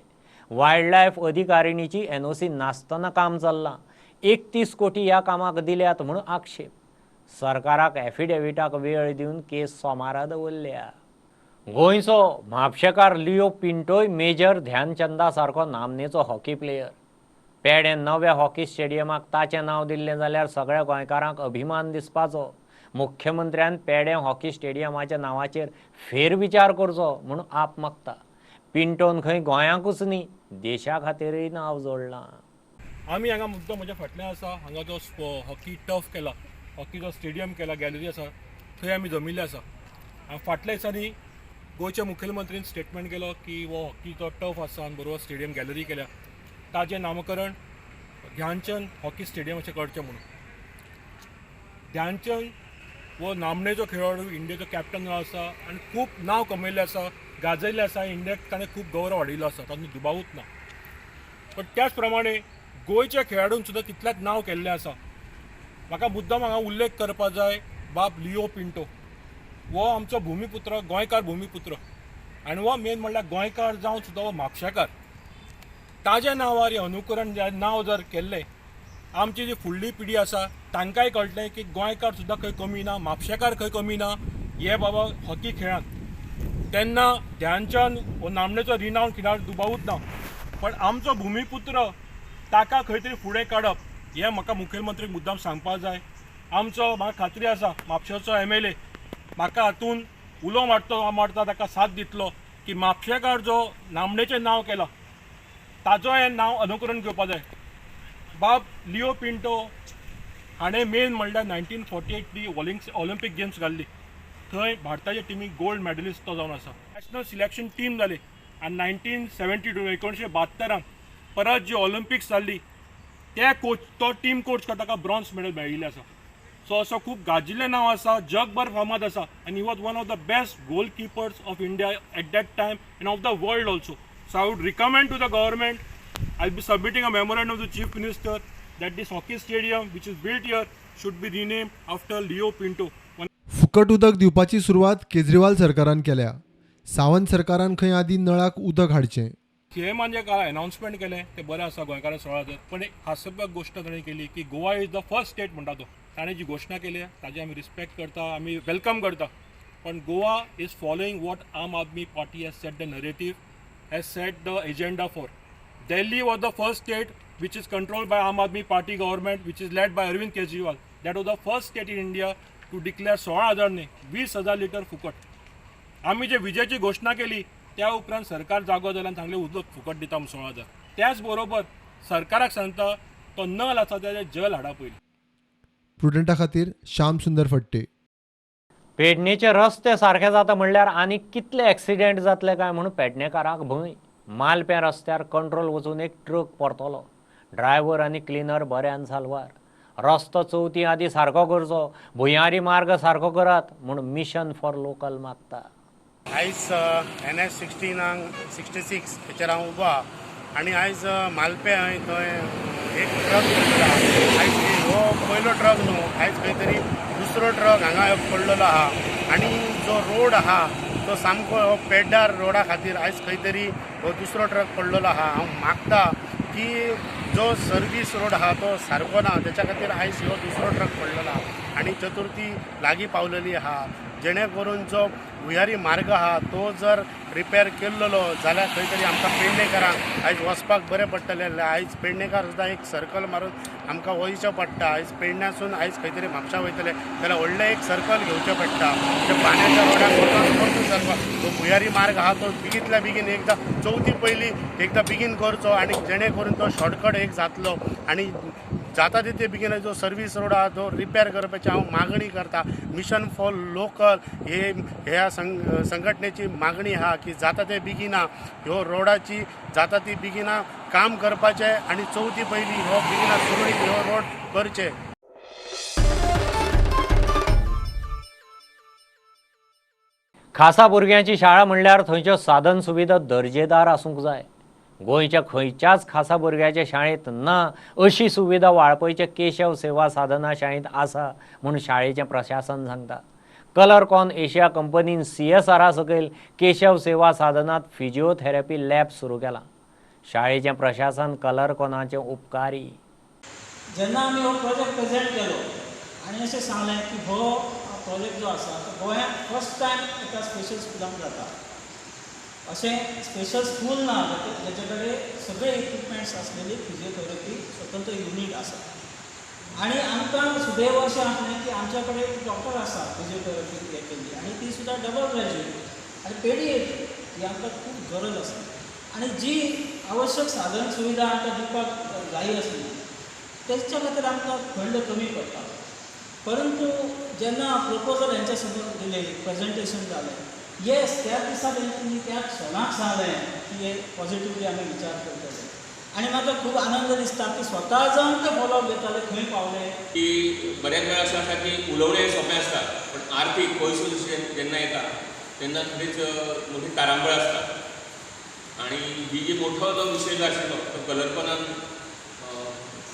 वायल्ड लायफ अधिकारिणीची NOC नासतना काम चल्लां. 31 कोटी ह्या कामाक दिल्यात म्हूण आक्षेप. सरकाराक एफिडेविटाक वेळ दिवन केस सोमारा दवरल्या. गोंयचो म्हापशेकार लियो पिंटोय मेजर ध्यानचंदा सारको नामनेचो हॉकी प्लेयर. पेडें नव्या हॉकी स्टेडियमाक ताचें नांव दिल्लें जाल्यार सगळ्या गोंयकारांक अभिमान दिसपाचो. मुख्यमंत्र्यान पेडें हॉकी स्टेडियमाच्या नांवाचेर फेरविचार करचो म्हूण आप मागता. पिंटोन खंय गोंयांकूच न्ही देशा खातीरय नांव जोडलां. आमी हांगा मुद्दो म्हज्या फाटल्यान आसा, हांगा जो हॉकी टर्फ केला, हॉकीचो स्टेडियम केला, गॅलरी आसा, थंय आमी जमिल्ले आसा. फाटल्या दिसांनी गोंयच्या मुखेलमंत्रीन स्टेटमेंट केलो की हो हॉकीचो टर्फ आसा आनी बरोबर स्टेडियम गॅलरी केल्या, ताजें नामकरण ध्यानचंद हॉकी स्टेडियम अशें करचें म्हणून. ध्यानचंद हो नामनेचो खेळाडू, इंडियेचो कॅप्टन जो आसा आनी खूब नांव कमयल्लें आसा, गाजयल्लें आसा, इंडियाक ताणें खूब गौरव हाडिल्लो आसा, तातूंत दुबावूच ना. पण त्याच प्रमाणे गोंयच्या खेळाडून सुद्दां तितलेंच नांव केल्लें आसा. म्हाका मुद्दाम हांगा उल्लेख करपा जाय बाब लिओ पिंटो, हो आमचो भुमिपुत्र, गोंयकार भुमिपुत्र आनी हो मेन म्हणल्यार गोंयकार जावन सुद्दां हो म्हापशेकार. ताज्या नांवार हें अनुकरण नांव जर केल्लें, आमची जी फुडली पिढी आसा तांकांय कळटलें की गोंयकार सुद्दां खंय कमी ना, म्हापशेकार खंय कमी ना हे बाबा हॉकी खेळांत. तेन्ना ध्यानचंद हो नामनेचो रिनावंड खेळाडू दुबावूच ना, पण आमचो भुमिपुत्र ताका खंय तरी फुडें काडप हें म्हाका मुखेलमंत्रीक मुद्दाम सांगपाक जाय. आमचो म्हाका खात्री आसा म्हापशेचो MLA म्हाका हातून उलो मारता, ताका साथ दितलो की म्हापशेकार जो नामनेचें नांव केलां ताजो हें नांव अनुकरण घेवपा जाय. बाब लिओ पिंटो हाणें मेन म्हणल्यार 1948 ऑलिम्पीक गेम्स घाल्ली, थंय भारताच्या टिमीक गोल्ड मॅडलिस्ट तो जावन आसा. नॅशनल सिलेक्शन टीम जाली आनी 1972 1972 परत जी ऑलिम्पिक्स जाल्ली त्या कोच तो टीम कोच ताका ब्रॉन्ज मेडल मेळिल्लें आसा. सो असो खूब गाजिल्लें नांव आसा, जगभर फामाद आसा आनी he was one of the best goal keepers of India at that time and of the world also. So I would recommend to the government, I will be submitting a memorandum to chief minister that this hockey stadium which is built here should be renamed after Leo Pinto. फुकट उदक दिवपाची सुरवात केजरीवाल सरकारान केल्या. सावंत सरकारान खंय आदी नळाक उदक हाडचें. सीएमान जे काल अनाउन्समेंट केलें तें बरें आसा, गोंयकारां 16,000. पण एक हास्यास्पद गोश्ट ताणें केली की Goa is the first state म्हणटा तो. ताणें जी घोशणा केली ताजी आमी रिस्पेक्ट करता, आमी welcome करता, पण Goa is following what Aam Aadmi Party has set the narrative, has set the agenda for. Delhi was the first state which is controlled by Aam Aadmi Party government, which is led by Arvind Kejriwal. That was the first state in India to declare 16,000 न्ही 20,000 litre फुकट. आमी जे विजेची घोशणा केली त्या उपरांत सरकार जागो जाल्यान सांगलें उदक फुकट दिता म्हूण 16,000. त्याच बरोबर सरकाराक सांगता तो नल आसा तेजें जल हाडा पयलीं. प्रुडंटा खातीर श्याम सुंदर फट्टे. पेडणेचे रस्ते सारखे जाता म्हणल्यार आनी कितले एक्सिडेंट जातले काय म्हूण पेडणेकारांक भंय. मालपें रस्त्यार कंट्रोल वचून एक ट्रक परतलो, ड्रायव्हर आनी क्लिनर बऱ्यान साल्वार. रस्तो चवथी आदी सारको करचो, भुंयारी मार्ग सारको करात म्हूण मिशन फॉर लोकल मागता. आयज NH 1666 हेचेर हांव उबो आहा आनी आयज मालपें हय थंय एक ट्रक पडलेलो आहा. आयज हो पयलो ट्रक न्हू, आयज खंय तरी दुसरो ट्रक हांगा पडलेलो आहा आनी जो रोड आहा तो सामको हो पेड्डार रोडा खातीर आयज खंय तरी हो दुसरो ट्रक पडलेलो आहा. हांव मागता की जो सर्वीस रोड आहा तो सारको ना, तेच्या खातीर आयज हो दुसरो ट्रक पडलेलो आहा आनी चतुर्थी लागीं पावलेली आहा, जेणे करून जो भुंयारी मार्ग आहा तो जर रिपेर केल्लो जाल्यार खंय तरी आमकां पेडणेकारांक आयज वचपाक बरें पडटलें. आयज पेडणेकार सुद्दां एक सर्कल मारून आमकां वयचें पडटा. आयज पेडण्यासून आयज खंय तरी म्हापशा वयतले जाल्यार व्हडलें एक सर्कल घेवचें पडटा. ते पाण्याच्या रोडाक वचून परतून सर्कल तो भुंयारी मार्ग आहा तो बेगींतल्या बेगीन एकदां चवथी पयलीं एकदां बेगीन करचो आनी जेणे करून तो शॉर्टकट एक जातलो आनी जाता तितले बेगीन जो सर्वीस रोड आहा तो रिपेर करपाची हांव मागणी करता. मिशन फॉर लोकल हे ह्या संघटनेची मागणी आहा की जाता ते बेगिना ह्यो रोडाची जाता ती बेगिना काम करपाचें आनी चवथी पयलीं हो बेगिना सुरळीत ह्यो रोड करचे. खासा भुरग्यांची शाळा म्हणल्यार थंयच्यो साधन सुविधा दर्जेदार आसूंक जाय. गोंयच्या खंयच्याच खासा भुरग्याच्या शाळेंत ना अशी सुविधा वाळपयच्या केशव सेवा साधना शाळेंत आसा म्हूण शाळेचें प्रशासन सांगता. कलरकॉन एशिया कंपनीन CSR सकयल केशव सेवा साधनात फिजिओथेरपी लॅब सुरू केलां. शाळेचें प्रशासन कलरकॉनाचें उपकारी. जेन्ना आमी हो प्रोजेक्ट प्रेजेंट केलो आनी अशें सांगलें की हो प्रोजेक्ट जो आसा तो गोंयांत फर्स्ट टायम एका स्पेशल स्कुलांत जाता. अशें स्पेशल स्कूल ना जेचे कडेन सगळे इक्विपमेंट्स आसलेली फिजियोथेरपी स्वतंत्र युनीट आसा. आनी आमकां सुदैव अशें आसलें की आमच्या कडेन एक डॉक्टर आसा फिजियोथेरपी हें केल्ली आनी ती सुद्दां डबल ग्रॅज्युएट आनी पेडिएट्री ही आमकां खूब गरज आसा आनी जी आवश्यक साधन सुविधा आमकां दिवपाक जाय आसली तेच्या खातीर आमकां फंड कमी पडटा. परंतु जेन्ना प्रपोजल हेंच्या समोर दिलें, प्रेजेंटेशन जालें, येस त्या दिसा तेंच्यांनी त्या क्षणाक सांगलें की हे पॉजिटिवली आमी विचार करतले आनी म्हाका खूब आनंद दिसता की स्वता जावन ते फॉलोअप घेताले खंय पावले. की बऱ्याच वेळा अशें आसता की उलोवणें सोंपें आसता पण आर्थीक पयसो जेन्ना येता तेन्ना खरेंच मोठी तारांबळ आसता आनी ही जी मोठो जो विशय जो आशिल्लो तो कलरपनान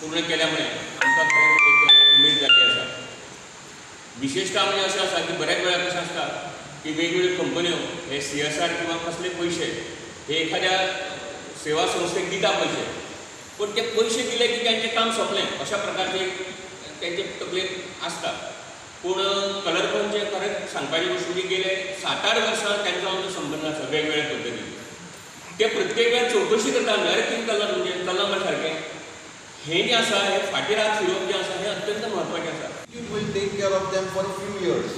पूर्ण केल्या मुळे आमकां खरेंच एक उमेद जाल्ली आसा. विशेशतः म्हणजे अशें आसा की बऱ्याच वेळार कशें आसता की वेगवेगळ्यो कंपन्यो हे CSR किंवा कसले पयशे हे एखाद्या सेवा संस्थेक दिता पयशे, पूण ते पयशे दिले की तांचें काम सोंपलें अशा प्रकारचे तांचे तकलेंत आसता. पूण कलरपनचें खरेंच सांगपाची गोश्ट म्हणजे गेले 7-8 वर्सां तांचो आमचो संबंद आसा वेगवेगळ्या पद्दतीन. ते प्रत्येक वेळार चवकशी करता आमी, अरे कितें चल्लां तुमचें, चल्लां मरे सारकें. हें जें आसा हें फाटीर हात फिरोवप जें आसा हें अत्यंत म्हत्वाचें आसा. You will take care of them for a few years,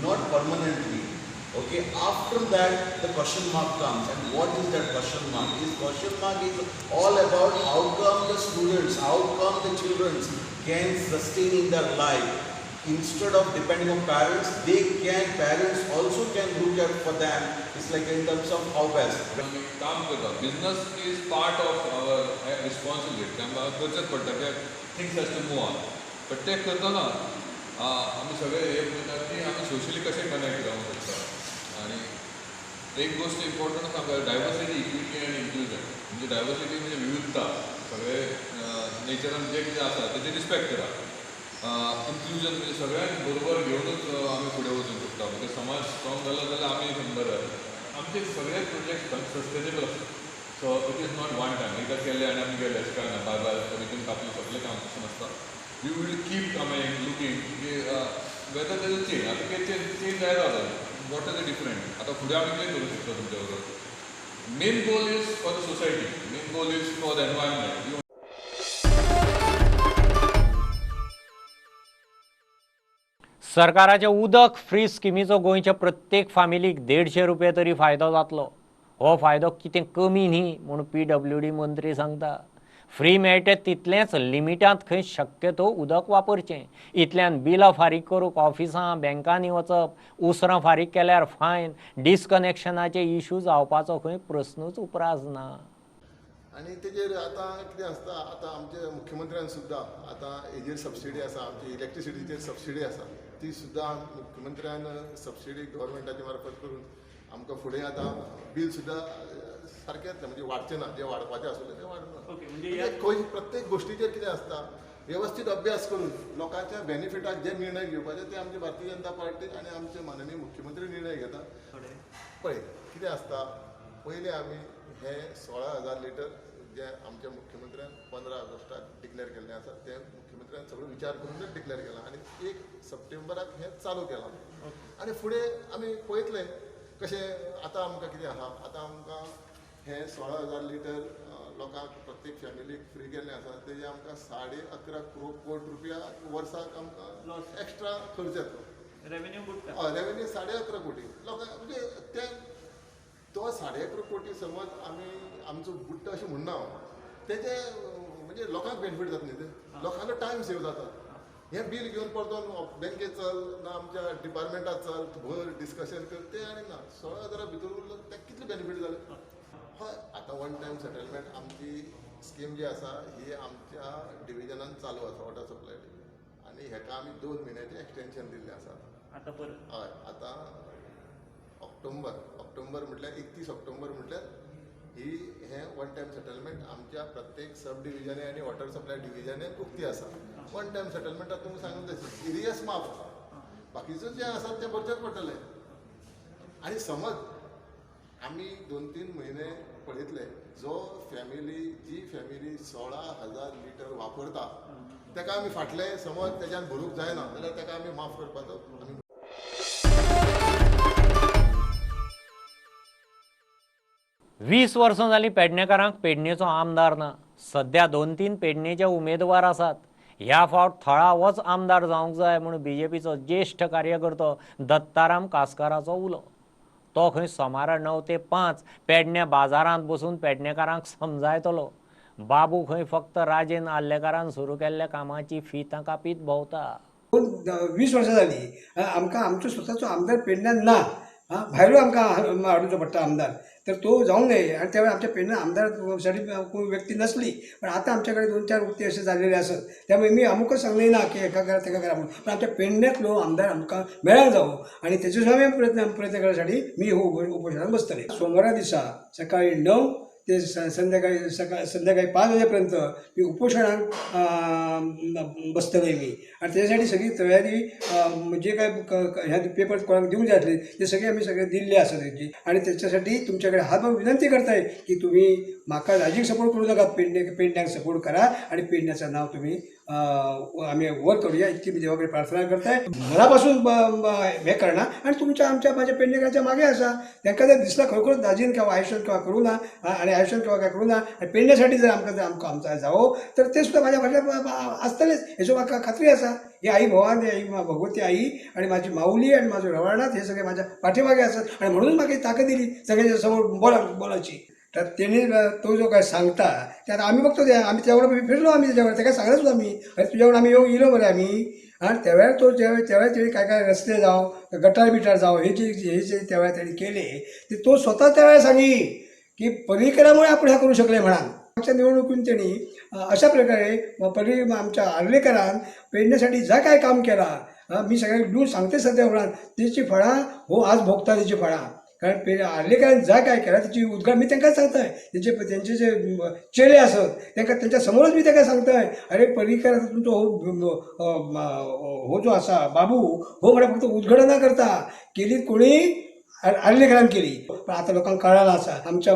not permanently. Okay, after that the question mark comes, and what is that question mark? This question mark is all about how come the students, how come the children can sustain in their life. Instead of depending on parents, they can, parents also can look out for them. It's like in terms of how best. काम करता, business is part of our responsibility. आमकां करचेंच पडटा कित्याक things has to move on. But ते करतना आमी सगळे हे पळयतात की आमी सोशली कशें कनेक्ट जावंक शकता. आनी एक गोश्ट इम्पॉर्टंट आसा आमकां, डायवर्सिटी, इक्विटी आनी इन्क्लुजन. म्हणजे डायवर्सिटी म्हणजे विविधता, सगळे नेचरान जें कितें आसा तेजें रिस्पेक्ट करा. इन्क्लुजन म्हणजे सगळ्यांक बरोबर घेवनूच आमी फुडें वचूंक शकता. म्हणजे समाज स्ट्रॉंग जालो जाल्यार आमी बरें जातले. आमचे सगळे प्रोजेक्ट सस्टेनेबल आसा. So it is not one time एकदां केलें आनी आमी गेले अशें कांय ना, बाय बाय रिबीन कापली सगळें काम अशें नासता. We will keep coming looking की वेदर there is change. आतां कितें चेंज जायत रावता, what is the different. आतां फुडें आमी कितें करूंक शकता तुमच्या बरोबर. Main goal is for the society, main goal is for the environment. सरकाराच्या उदक फ्री स्किमीचो गोंयच्या प्रत्येक फामिलीक 150 रुपये तरी फायदो जातलो. हो फायदो कितें कमी न्ही म्हूण PWD मंत्री सांगता. फ्री मेळटे तितलेंच लिमिटांत खंय शक्यतो उदक वापरचें. इतल्यान बिलां फारीक करूंक ऑफिसां बँकांनी वचप, उसरां फारीक केल्यार फायन, डिस्कनेक्शनाचे इशू जावपाचो खंय प्रस्नूच उप्रासना. आनी तेजेर आतां कितें आसता, आतां आमचे मुख्यमंत्र्यान सुद्दां आतां हेजेर सबसिडी आसा, आमची इलेक्ट्रिसिटीचेर सबसिडी आसा, ती सुद्दां मुख्यमंत्र्यान सबसिडी गव्हर्मेंटाचे मार्फत करून आमकां फुडें आतां बील सुद्दां सारकें येतलें, म्हणजे वाडचें ना, जें वाडपाचें आसलें तें वाडना. म्हणजे प्रत्येक गोश्टीचेर कितें आसता वेवस्थीत अभ्यास करून लोकांच्या बेनिफिटाक जे निर्णय घेवपाचे ते आमची भारतीय जनता पार्टी आनी आमचे माननीय मुख्यमंत्री निर्णय घेता. पळय कितें आसता, पयलें आमी हे 16,000 लिटर जे आमच्या मुख्यमंत्र्यान 15 ऑगस्टाक डिक्लेअर केल्लें आसा तें मुख्यमंत्र्यान सगळो विचार करूनच डिक्लेअर केलां आनी 1 सप्टेंबराक हें चालू केलां. आनी फुडें आमी पळयतले कशें आतां आमकां कितें आसा, आतां आमकां हें 16,000 लिटर लोकांक प्रत्येक फॅमिलीक फ्री केल्लें आसा, तेजें आमकां 11.5 कोटी रुपया वर्साक आमकां एक्स्ट्रा खर्च येतलो. रेवेन्यू हय, रेवेन्यू 11.5 कोटी लोकांक, म्हणजे ते तो 11.5 कोटी समज आमी आमचो बुडटा अशें म्हणना हांव, तेजें म्हणजे लोकांक बेनिफीट जाता न्ही, ते लोकांचो टायम सेव जाता. हें बील घेवन परतून बँकेत चल ना आमच्या डिपार्टमेंटात चल भर डिस्कशन कर तें आनी ना 16,000 भितर उरलो तेका कितले बेनिफीट जाले. हय, आतां वन टायम सेटलमेंट आमची स्कीम जी आसा ही आमच्या डिविजनान चालू आसा, वॉटर सप्लाय डिविजन, आनी हेका आमी 2 म्हयन्याचें एक्सटेंशन दिल्लें आसा आतां परत. हय, आतां ऑक्टोबर म्हटल्यार 31 ऑक्टोबर म्हटल्यार ही हें वन टायम सेटलमेंट आमच्या प्रत्येक सब डिविजने आनी वॉटर सप्लाय डिविजने उक्ती आसा. वन टायम सेटलमेंटाक तुमकां सांगून तशें एरियस माफ आसा, बाकीचो जें आसा तें भरचेंच पडटलें. आनी समज आमी 2-3 म्हयने पळयतले, जो फॅमिली जी फॅमिली 16,000 लिटर वापरता तेका आमी फाटले समज तेज्यान भरूंक जायना जाल्यार तेका आमी माफ करपाचो आमी. 20 वर्सां जालीं पेडणेकारांक पेडणेचो आमदार ना. सध्या 2-3 पेडणेचे उमेदवार आसात. ह्या फावट थळावोच आमदार जावंक जाय म्हूण बीजेपीचो ज्येश्ठ कार्यकर्तो दत्ताराम कासकाराचो उलो. तो खंय सोमारा 9 ते 5 पेडण्या बाजारांत बसून पेडणेकारांक समजायतलो. बाबू खंय फक्त राजेन आर्लेकारान सुरू केल्ल्या कामाची फितां कापीत भोंवता. 20 वर्सां जाली आमकां आमचो स्वताचो आमदार पेडण्यान ना, भायलो आमकां हाडुचो पडटा आमदार, तर तो जावंक नये. आनी त्या वेळार आमच्या पेडण्या आमदार साठी कोण व्यक्ती नसली, पण आतां आमच्या कडेन 2-4 व्यक्ती अशे जाल्लेले आसत. त्यामुळे मी अमुकच सांगले ना की एका करा तेका करा म्हणून, पण आमच्या पेडण्यातलो आमदार आमकां मेळांक जावो आनी तेचे सुद्दां आमी प्रयत्न करण्यासाठी मी हो उपोशणाक बसतले. सोमवारा दिसा सकाळी 9 ते संध्याकाळी संध्याकाळी 5 वाजेपर्यंत मी उपोषणाक बसतले मी. आणि त्याच्यासाठी सगळी तयारी जे काय ह्या पेपर कोणाक दिवंक जाय आसले ते सगळे आमी सगळे दिल्ले आसा तेजी. आणि त्याच्यासाठी तुमच्याकडे हात बाबा विनंती करताय की तुम्ही म्हाका राजीक सपोर्ट करू नाका, पेडण्याक सपोर्ट करा आणि पेडण्याचं नाव तुम्ही आम्ही वर करूया इतकी मी देवाकडे प्रार्थना करताय. मनापासून हे करणार आणि तुमच्या आमच्या माझ्या पेडणेकरांच्या मागे आसा. तांकां जर दिसला खरोखर दाजीन किंवा आयुष्यान किंवा करूं ना आणि आयुष्यान किंवा काय करूं ना आणि पेडण्यासाठी जर आमकां जर आमकां आमचा जावो तर ते सुद्दां म्हाज्या फाटल्यान आसतलेच हेचो म्हाका खात्री आसा. ही आई भवान, ही आई भगवती आई आणि माझी माऊली आणि माझं रवाळनाथ हे सगळे माझ्या पाठीमागे आसत आणि म्हणून म्हाका ही ताकद दिली सगळ्यांच्या समोर बोलायची. तर त्यांनी तो जो काय सांगता ते आता आम्ही बघतो, ते आम्ही त्यावर फिरलो, आम्ही त्याच्यावर ते काय सांगत सुद्धा आम्ही अरे तुझ्यावर आम्ही येऊ इलो बरे आम्ही. आणि त्यावेळेला तो त्यावेळेला त्यांनी काय काय रस्ते जावं गटार बिटार जावं हे जे त्यावेळेला त्यांनी केले ते तो स्वतः त्यावेळेला सांगी की पर्रीकरामुळे आपण ह्या करू शकले म्हणा. मागच्या निवडणुकीत त्यांनी अशा प्रकारे आमच्या आर्लेकरान पेडण्यासाठी ज्या काय काम केला मी सगळ्यांना न्यूज सांगते सध्या म्हणा त्याची फळां हो आज भोगता त्याची फळां. कारण आर्लेकरान ज्या काय केला त्याची उद्गार मी तांकां सांगताय, त्यांचे जे चेले आसत तांकां त्यांच्या समोरच मी तांकां सांगताय अरे पर्रीकर तुमचो हो जो आसा बाबू हो म्हळ्यार फक्त उद्घाटनां करता, केली कोणी आर्लेकरान केली. पण आतां लोकांक कळालं आसा आमच्या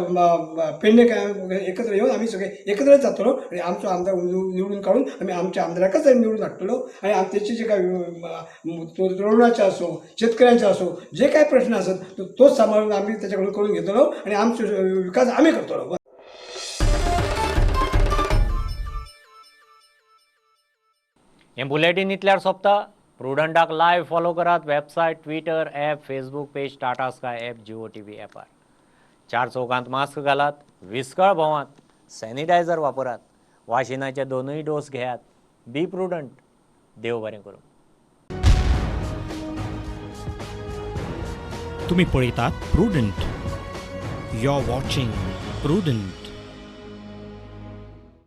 पेडणेकर एकत्र येवन आमी सगळे एकत्रच जातलो आनी आमचो आमदार निवडून काडून आमी आमच्या आमदाराकच निवडून हाडटलो. आनी तेचे जे काय तरुणाचे आसूं शेतकऱ्यांचे आसूं जे काय प्रश्न आसत तोच सांबाळून आमी तेच्या कडून करून घेतलो आनी आमचो विकास आमी करतलो. हें बुलेटीन इतल्यार सोंपता. प्रुडंटाक लायव्ह फॉलो करात website, Twitter, app, Facebook page, Tata Sky app, Jio TV ॲपार. 4 चौकांत मास्क घालात, विस्कळ भोंवात, सॅनिटायझर वापरात, वाशिनाचे 2 डोस घेयात. Be prudent. देव बरें करूं. तुम्ही पळयतात Prudent. You are watching Prudent.